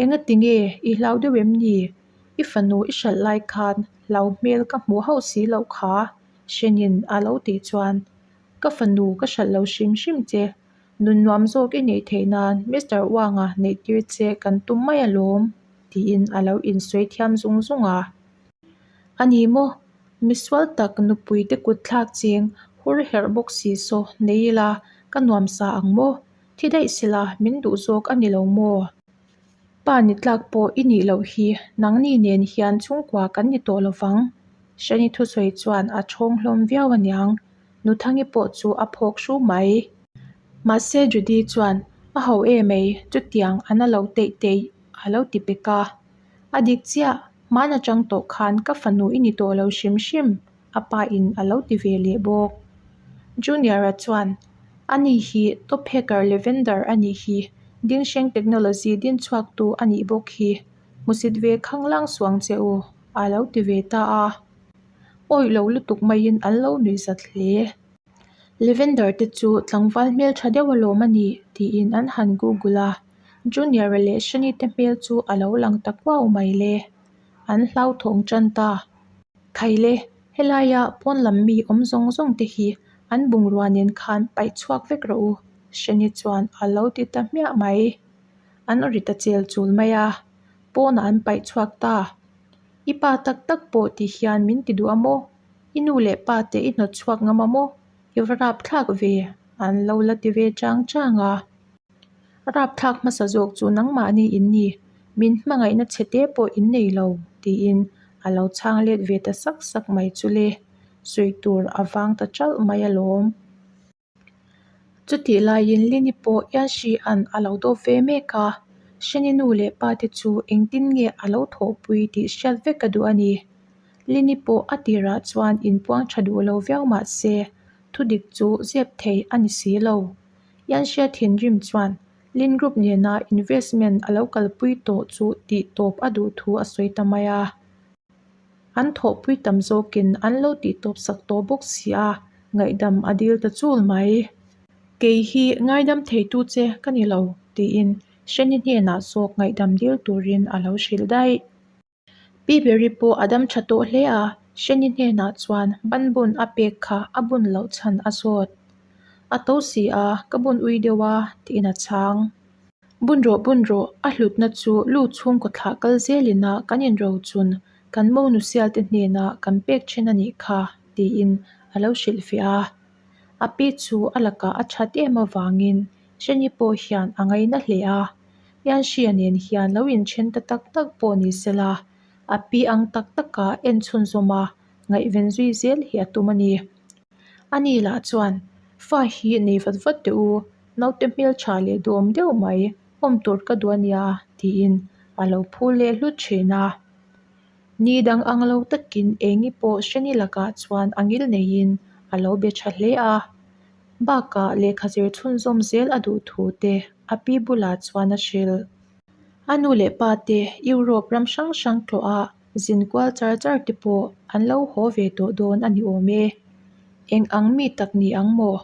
Engati nge, i hlau deuh em ni? I fanu i hralh lai khan hlau hmel ka hmuh hauh si loh kha, Hrenin a lo tih chuan, Ka fanu ka hralh lo hrim hrim che, Nun nuam zawk i neih theih nan Mister Wang-a neih tir che kan tum mai alawm, tiin a lo insawi thiam zung zung a. A ni maw? Misual tak nupui te kut thlak ching hur herh bawk si saw nei ila ka nuam sa ang maw? Thi daih sela min duh zawk a ni lo maw? Pa ni tlak pawh i nih loh hi nangni nen hian chhungkua kan ni tawh lovang. Shani thusawi chuan a thawng hlawm viau aniang. Nuthangi pawh chu a phawk hru mai. Mahse Judy chuan, A ho e mai, chutiang an a lo teih teih a lo ti pek a. A dik chiah, hman atang tawh khan ka fanu i ni tawh lo hrim hrim, a pa in a lo ti ve leh bawk. Junior-a chuan, Ani hi top hacker Lavender a nih hi, Dingsheng Technology dinchhuaktu a nih bawk hi, hmusit ve khanglang suang che u, a lo ti ve ta a. Awih lo lutuk maiin an lo nuih zat hle. Lavender te chu tlangval hmel tha deuh alawm a nih tiin an han google a, Junior-a leh Shani te hmel chu a lo lang ta kuau mai le. An hlauthawng tan ta. Khaile, helaia pawn lam mi awm zawng zawng te hi an bungrua nen khan paih chhuak vek rawh u, Shani chuan a lo ti ta hmiah mai. An ri ta chel chul mai a, pawnah an paih chhuak ta. I pa tak tak pawh ti hian min ti duh a maw? I nu leh pa te i hnawt chhuak ngam a maw? I va rap thlak ve? An lo la ti ve chang chang a. Rap thlak hmasa zawk chu nangmahni in ni, min hmangaihna chhe te pawh in nei lo, tiin a lo chhang let ve ta sak sak mai chu le. Sawi tur a vang ta ṭalh mai alawm. Chutih laiin Lini pawh Yanshi-a'n a lo dawp ve mek a, Shani nu leh pa te chu engtin nge a lo thawhpui tih hriat vek ka duh a ni. Lini pawh a tirah chuan inpuang tha duh lo viau mah se, thudik chu zep thei a ni si lo. Yanxia thinrim chuan Lin Group nena investment a lo kalpui tawh chu tih tawp a duh thu a sawi ta mai a. An thawhpui tam zawkin an lo tih tawp sak tawh bawk si a, ngaihdam a dil ta chul mai. Kei hi ngaidam theitu che ka ni lo, tiin Hreni hnenah zawk ngaihdam dil turin a lo hrilh daih. Pi Beri pawh a dam tha tawh hle a, Hreni hnenah chuan ban bun a pek kha a bun loh chhan a zawt. A to si a, ka bun ui deuh a, tiin a chhang. Bun rawh bun rawh, a hlutna chu lu chhungkaw thlah kal zelin a kan inrochun kan monu sialte hnenah kan pek then a nih kha, tiin a lo hrilhfiah a. A pi chu a lakah a that em avangin Hreni pawh hian a ngaina hle a, Yanxia nen hian lo inthen ta tak tak pawh ni sela, a pi ang tak taka en chhunzawm a, ngaihven zui zel hi a tum a ni. Ani lah chuan, Fa hi nei vat vat teh u, naute hmeltha leh duhawm deuh mai, awm tur ka duh a nia, tiin a lo phul leh hlut thin a. Ni dang ang lo takin Engi pawh Hreni lakah chuan a ngil neiin a lo be tha hle a. Bakah lehkha zir chhunzawm zel a duh thu te a pi bulah chuan a hrilh. A nu leh pa te Europe ram hrang hrang tlawh a zin kual char char te pawh an lo haw ve tawh dawn a ni awm e. Eng ang mi tak ni ang maw?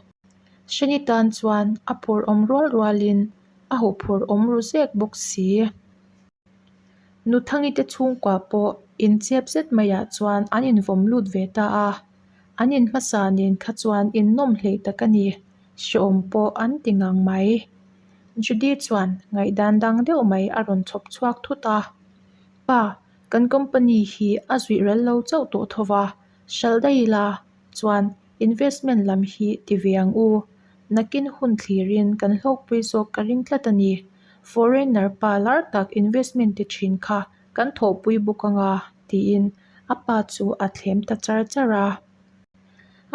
Hreni tan chuan a phur awm rual rualin a huphurh awm ru zek bawk si. Nuthangi te chhungkua pawh inchep zet maiah chuan an invawm lut ve ta a. An in hmasa nen kha chuan innawm hleih tak a ni, hreawm pawh an ti ngang mai. Judy chuan ngaihdan dang deuh mai a rawn chhawp chhuak thut a, Pa, kan company hi a zuih ral lo chauh tawh tho va, hralh daih ila, chuan investment lam hi ti ve ang u. Nakin hun thlirin kan hlawkpui zawk ka ring tlat a ni. Foreigner pa lar tak investment ti thin kha kan thawhpui bawk ang a, tiin a pa chu a thlem ta char char a.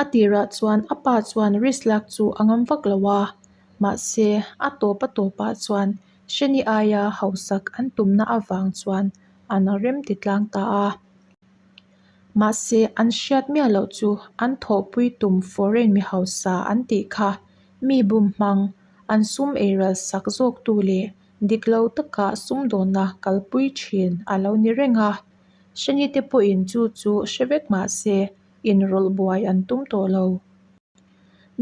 A tirah chuan a pa chuan risk lak chu a ngam vak lo a, mahse a tawp a tawpah chuan Hreni aia hausak an tumna avang chuan an rem ti tlang ta a. Mahse an hriat miah loh chu an thawhpui tum foreign mi hausa an tih kha mi bum hmang, an sum eiral sak zawktu leh Dik lo taka sumdawnna kalpui thin a lo ni reng a, Hreni te pawhin chu chu hre vek mah se inrawlh buai an tum tawh lo.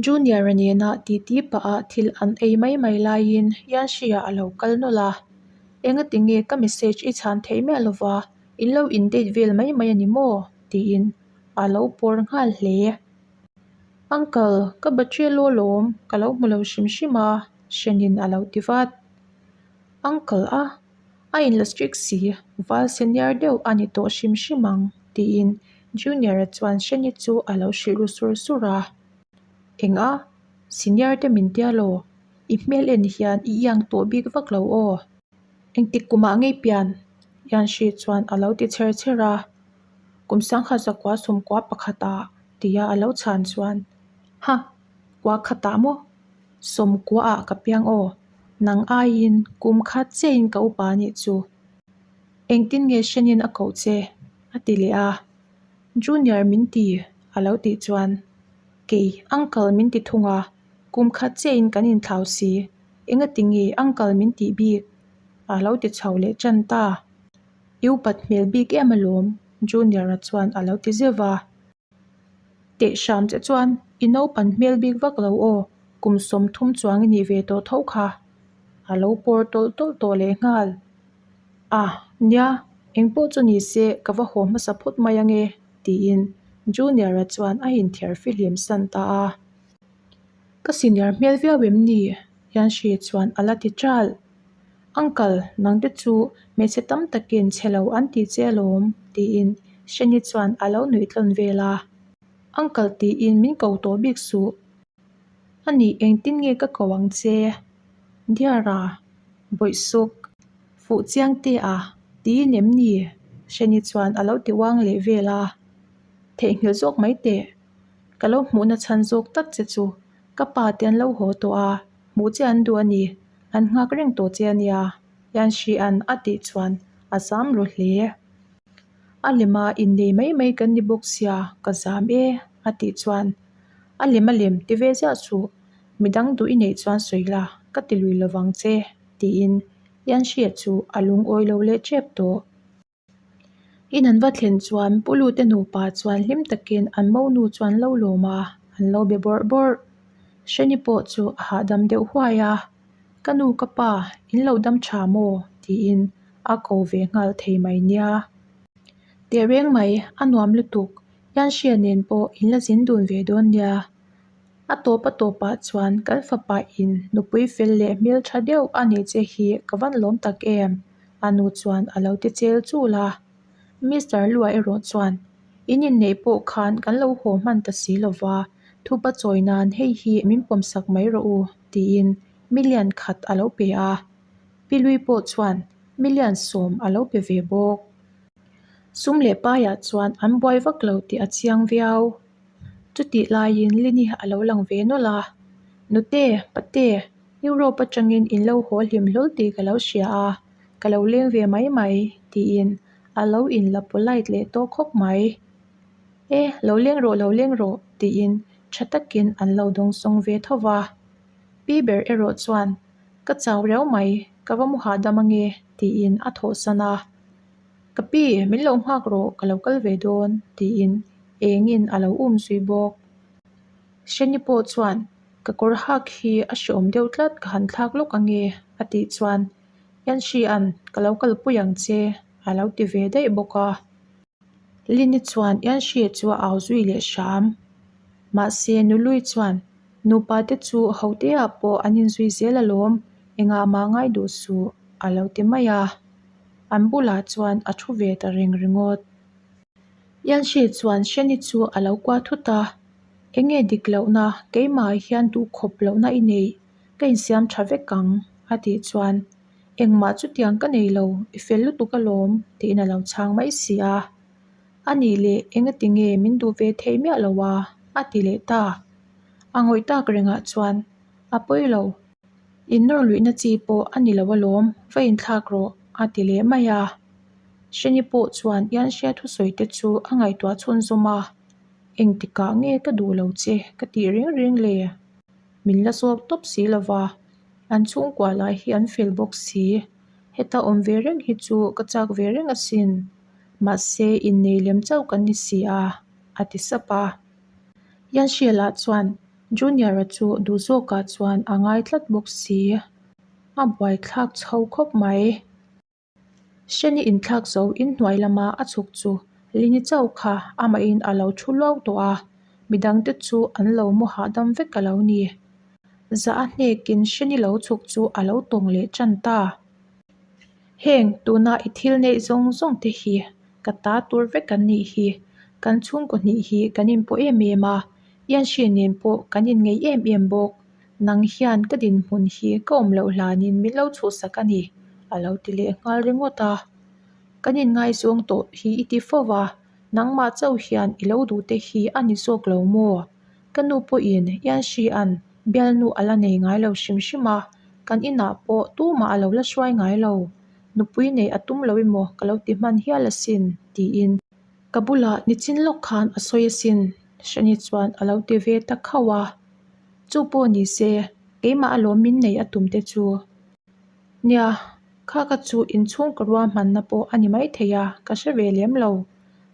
Junior-a nena titi pah a thil an ei mai mai laiin Yanxi-ah a lo kal nawlh a, Engati nge ka message i chhan theih miah lova, in lo in date vel mai mai a ni maw? tiin a lo pawr nghal hle. Uncle, ka battery a law lawm, ka lo hmu lo hrim hrim a. Hrenin a lo ti vat. Uncle a, a inla strict si, val senior deuh a ni tawh hrim hrim ang, tiin Junior-a chuan Hreni chu a lo hrilh ru sur sur a. Eng a, senior te min tia law, i hmel en hian i iang tawh bik vak lo aw. Engtik kumah ngei pian? Yanxi chuan a lo ti chher chher a. Kum sangha zakua sawmkua pakhatah tia a lo chhan chuan, Ha! Kua khatah maw? Sawmkuaah ka piang aw, nang aiin kum khat chiahin ka upa anih chu. Engtin nge hrenin a koh che? a ti leh a. Junior min ti a lo tih chuan, Kei, uncle min ti thung a, kum khat chiahin kan inthlau si, engati nge uncle min tih bik? a lo ti chho leh tan ta. I upat hmel bik em alawm, Junior-a chuan a lo ti zeuh va. Teh hram che chuan i naupan hmel bik vak lo aw, kum 30 chuang i nih ve tawh tho kha. A lo pawr tawlh tawlh tawh leh nghal. A, nia, engpawh chu ni se ka va haw hmasa phawt mai ange, tiin Junior-a chuan a inthiar fihlim san ta a. Ka senior hmel viau em ni? Yanxi chuan a la ti ṭalh. Uncle, nangte chu hmeichhe tam takin chhe lo an ti che alawm, tiin Shani chuan a lo nuih tlawn vel a. Uncle tiin min ko tawh bik suh. A nih engtin nge ka ko ang che? Dear-a, bawih suk, fuh chiang te a, tiin em ni? Shani chuan a lo ti uang leh vel a. Theihnghilh zawk mai teh. Ka lo hmuhna chhan zawk tak che chu ka pa te an lo haw tawh a, hmuh che an duh a ni. An nghak reng tawh che a nia, Yanxi-a'n a tih chuan a zam ru hle. A lem a innei mai mai kan ni bawk sia, ka zam e a tih chuan a lem a lem ti ve ziah suh, midang duh i neih chuan sawi la, ka ti lui lovang che tiin Yanxia chu a lungawi lo leh tep tawh. In an va thlen chuan Pu Lute nupa chuan hlim takin an monu chu an lo lawm a, an lo be bawrh bawrh. Hreni pawh chu a hahdam deuh huai a, Ka nu ka pa, in lo dam tha maw? tiin a ko ve nghal thei mai nia. Tehreng mai, a nuam lutuk, Yanxia nen pawh in la zin dun ve dawn nia. A tawp a tawpah chuan kan fapa in nupui fel leh hmeltha deuh a nei che hi ka van lawm tak em? A nu chuan a lo ti chel chul a. Mister Lua erawh chuan, In inneih pawh khan kan lo haw hman ta si lo va, thupa chawi nan hei hi min pawmsak mai rawh u, tiin million khat a lo pe a. Pi Lui pawh chuan million sawm a lo pe ve bawk. Sum leh paiah chuan an buai vak lo tih a chiang viau. Chutih laiin Lini a lo lang ve nawlh a, Nute, pate, Europe atangin in lo haw hlim hlawl tih ka lo hria a, ka lo leng ve mai mai, tiin a lo inla polite leh tawh khawp mai. E, lo leng rawh, lo leng rawh, tiin tha takin an lo dawngsawng ve tho va. Pi ber erawh chuan, Ka chau riau mai, ka va mu hahdam ange, tiin a thawhsan a. Ka pi, min lo nghak rawh, ka lo kal ve dawn, tiin engin a lo um zui bawk. Hreni pawh chuan, Ka kawr hak hi a hreawm deuh tlat, ka han thlak lawk ange, a tih chuan, Yanxi-a'n ka lo kalpui ang che, a lo ti ve daih bawk a. Lini chuan Yanxi chu a au zui leh hram. Mahse, Nului chuan, Nupa te chu hoteah pawh an inzui zel alawm, engah mah ngai duh suh, a lo ti mai a. An bulah chuan a thu ve ta reng ringawt. Yanxi chuan Sheni chu a lo kuah thut a, Enge dik lohna, keimah hian duhkhawp lohna i nei, ka insiam tha vek ang, a tih chuan, Engmah chutiang ka nei lo, i fel lutuk alawm, tiin a lo chhang mai si a. A nih leh engati nge min duh ve thei miah lo a? a ti leh ta. A ngawih tak rengah chuan, A pawi lo, Innawr luihna chi pawh a ni lo alawm, va inthlak rawh, a ti leh mai a. Hreni pawh chuan Ianhria thusawi te chu a ngaihtuah chhunzawm a, Engtikah nge ka duh lo che ka tih reng reng le? Min la zawk tawp si lo va, an chhungkua lai hi an fel bawk si. Heta awm ve reng hi chu ka chak ve reng asin. Mahse, innei lem chauh kan ni si a, a ti sap a. Ianhria lah chuan Junior-a chu duh zawkah chuan a ngai tlat bawk si. A buaithlak chho khawp mai. Hreni inthlak zo inhnuai lama a chhuk chu Lini chauh kha amahin a lo thu luau tawh a, midangte chu an lo mu hahdam vek a lo ni. Zah a hnekin Hreni lo chhuk chu a lo tawng leh tan ta. Heng tuna i thil neih zawng zawng te hi ka ta tur vek an nih hi. Kan chhungkaw hnih hi kan inpawh em em a, Ianhri nen pawh kan inngeih em em bawk. Nang hian ka dinhmun hi ka awm loh hlanin min lo chhuhsak a ni, a lo ti leh nghal ringawt a. Kan inngaizawng tawh hi i ti fo va, nangmah chauh hian i lo duh te hi a ni zawk lo maw? Ka nu pawhin Ianhri-a'n bialnu a la nei ngai lo hrim hrim a, kan inah pawh tumah a lo la hruai ngai lo. Nupui neih a tum lo emaw ka lo ti hman hial asin, tiin. Ka bulah nichin lawk khan a sawi asin, Hreni chuan a lo ti ve ta khauh a. Chu pawh ni se, keimah alawm min neih a tum te chu. Nia, kha ka chu inchhung ka ruahmanna pawh a ni maithei a, ka hre ve lem lo.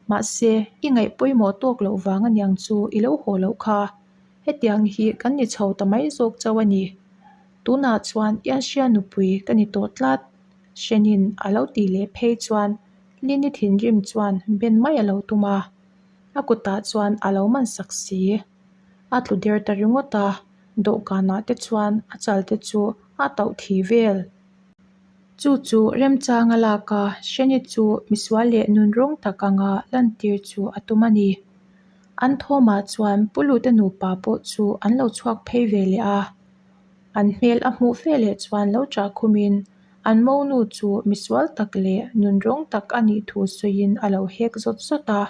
Mahse, i ngaih pawimawh tawk loh vang aniang chu i lo haw loh kha. Hetiang hi kan ni chho ta mai zawk chauh a ni. Tunah chuan Ianhria nupui ka ni tawh tlat. Hrenin a lo tih leh phei chuan Lini thinrim chuan ben mai a lo tum a, a kutah chuan a lo man sak si. A tlu der ta ringawt a, dawhkanah te chuan a chal te chu a tauh thi vel. Chu chu remchanga lak a, Hreni chu misual leh nunrawng tak anga lantir chu a tum a ni. An thawmah chuan Pu Lute nupa pawh chu an lo chhuak phei ve leh a. An hmel a hmuh fe leh chuan lo chah khumin an monu chu misual tak leh nunrawng tak a nih thu sawiin a lo hek zawt zawt a.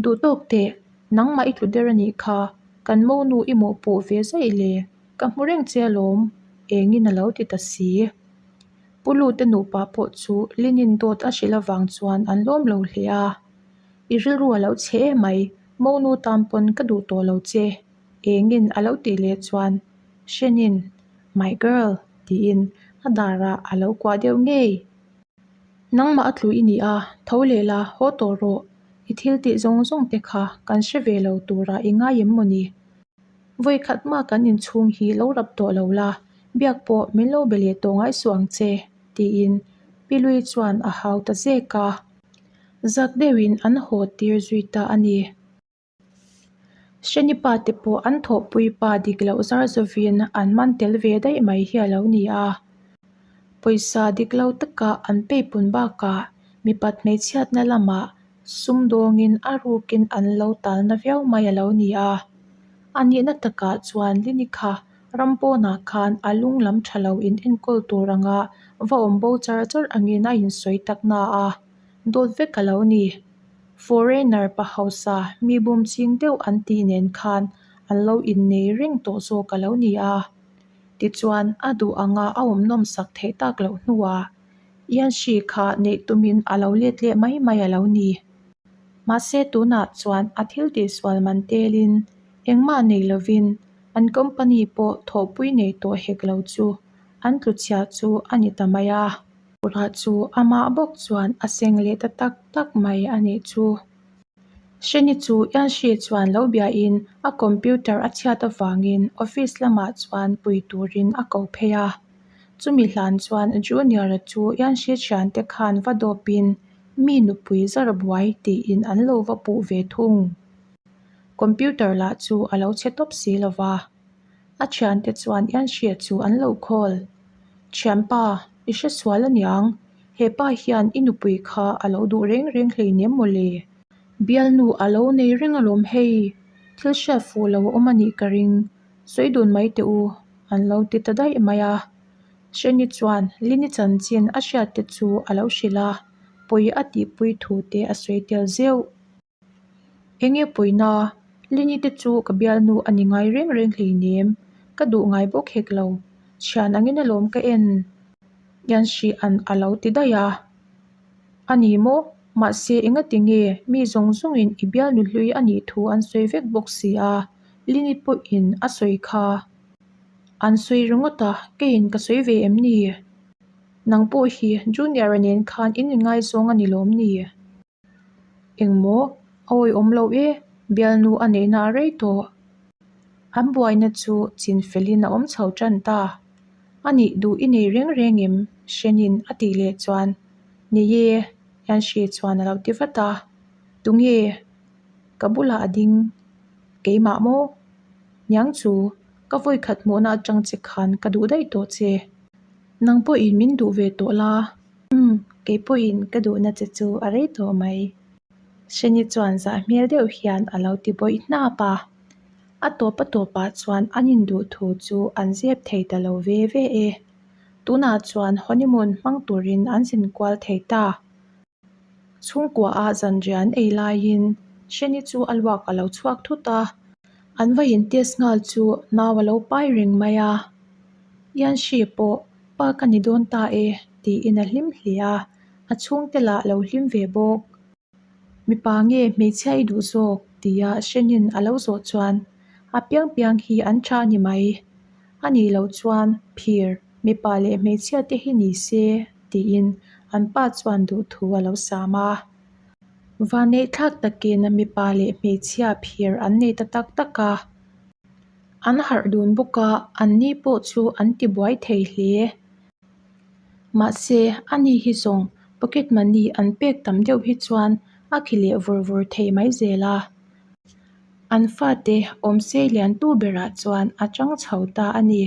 Duh tawk teh, nangmah i tlu der a nih kha, kan monu i mawhpuh ve zaih le, ka hmu reng che alawm, engin a lo ti ta si. Pu Lute nupa pawh chu Linin dawt a hrilh avang chuan an lawm lo hle a. I rilru a lo chhe emai, monu tan pawn ka duh tawh lo che, engin a lo tih leh chuan Hrenin, My girl, tiin a darah a lo kuah deuh ngei. Nangmah a tlu i ni a, tho leh la, haw tawh rawh. I thil tih zawng zawng te kha kan hre ve lo turah i ngai em mawni? Vawi khat mah kan inchhung hi lo rap tawh lo la, biak pawh min lo be leh tawh ngai suh ang che, tiin Pi Lui chuan a hau ta zek a. Zak deuhin an haw tir zui ta a ni. Hreni pa te pawh an thawhpui pa dik loh zar zawin an man tel ve daih mai hi a lo ni a. Pawisa dik lo taka an peipun bakah mipat hmeichhiatna lamah sumdawngin a rukin an lo talna viau mai a lo ni a. A nihna takah chuan Lini kha ram pawnah khan a lung lam tha lo in enkawl tur anga va awm bo char char angin a insawi tak na a, dawt vek a lo ni. Foreigner pa hausa mi bum ching deuh an tih nen khan an lo innei reng tawh zawk a lo ni a. Tichuan a duh anga a awm nawm sak theih tak loh hnuah Yanshi kha neih tumin a lo let leh mai mai a lo ni. Mahse tunah chuan a thil tihsual man telin engmah nei lovin an company pawh thawhpui nei tawh hek lo chu an tluchhia chu a ni ta mai a. Rah chu amah bawk chuan a seng leh ta tak tak mai a nih chu. Hreni chu Yanshi chuan lo biain a computer a chhiat avangin office lamah chuan pui turin a ko phei a. Chumi hlan chuan Junior-a chu Yanshi thiante khan va dawpin mi nupui zar buai tiin an lo va puh ve thung. Computer lah chu a lo chhe tawp si lo va. A thiante chuan Yanshi chu an lo call. Thianpa, i hre sual aniang, he pa hian i nupui kha a lo duh reng reng hleinem maw le? Bialnu a lo nei reng alawm hei, thil hriat fuh lo a awm a nih ka ring, sawi dun mai teh u, an lo ti ta daih mai a. Hreni chuan Lini chanchin a hriat te chu a lo hrilh a, pawi a tihpui thu te a sawi tel zeuh. Enge pawina, Lini te chu ka bialnu a ni ngai reng reng hleinem, ka duh ngai bawk hek lo, thian angin alawm ka en Yanshi an a lo ti daih a. A ni maw? Mahse engati nge mi zawng zawngin i bialnu hlui a nih thu an sawi vek bawk si a, Lini pawhin a sawi kha. An sawi ringawt a, keiin ka sawi ve em ni? Nang pawh hi Junior-a nen khan in inngaizawng a ni lawm ni? Engmaw? A awihawm lo e, bialnu a neihna a rei tawh. An buaina chu chin felin a awm chho tan ta. A nih duh i nei reng reng em? Hrenin a tih leh chuan, Nei e, Yanshi chuan a lo ti vat a. Tunge? Ka bulah a ding. Keimah maw? Niang chu, ka vawikhat hmuhna atang che khan ka duh daih tawh che. Nang pawhin min duh ve tawh la. Umm, kei pawhin ka duhna che chu a rei tawh mai. Hreni chuan zah hmel deuh hian a lo ti bawih hnap a. A tawp a tawpah chuan an induh thu chu an zep thei ta lo ve ve e. Tunah chuan honeymoon hmang turin an zin kual thei ta. Chhungkua a zanriah an ei laiin Hreni chu a luak a lo chhuak thut a. An va in test nghal chu nau a lo pai reng mai a. Yanshi pawh pa ka ni dawn ta e tiin a hlim hle a, a chhungte lah lo hlim ve bawk. Mipa nge hmeichhia i duh zawk tia Hrenin a lo zawh chuan a piang piang hi an tha a ni mai. A nih loh chuan phir mipa leh hmeichhia te hi ni se tiin an pa chuan duhthu a lo sam a. Vanneih thlak takin mipa leh hmeichhia phir an nei ta tak tak a. An harh dun bawk a, an ni pawh chu an ti buai thei hle. Mahse, ani hi zawng pocket money an pek tam deuh hi chuan a khi leh vur vur thei mai zel a. An fate awmse lian tu berah chuan a chang chho ta a ni.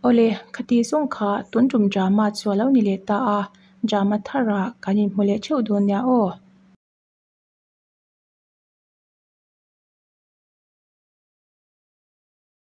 Awle, khati zawng kha tun tum drama chu a lo ni leh ta a, drama tharah kan inhmu leh theuh dawn nia aw.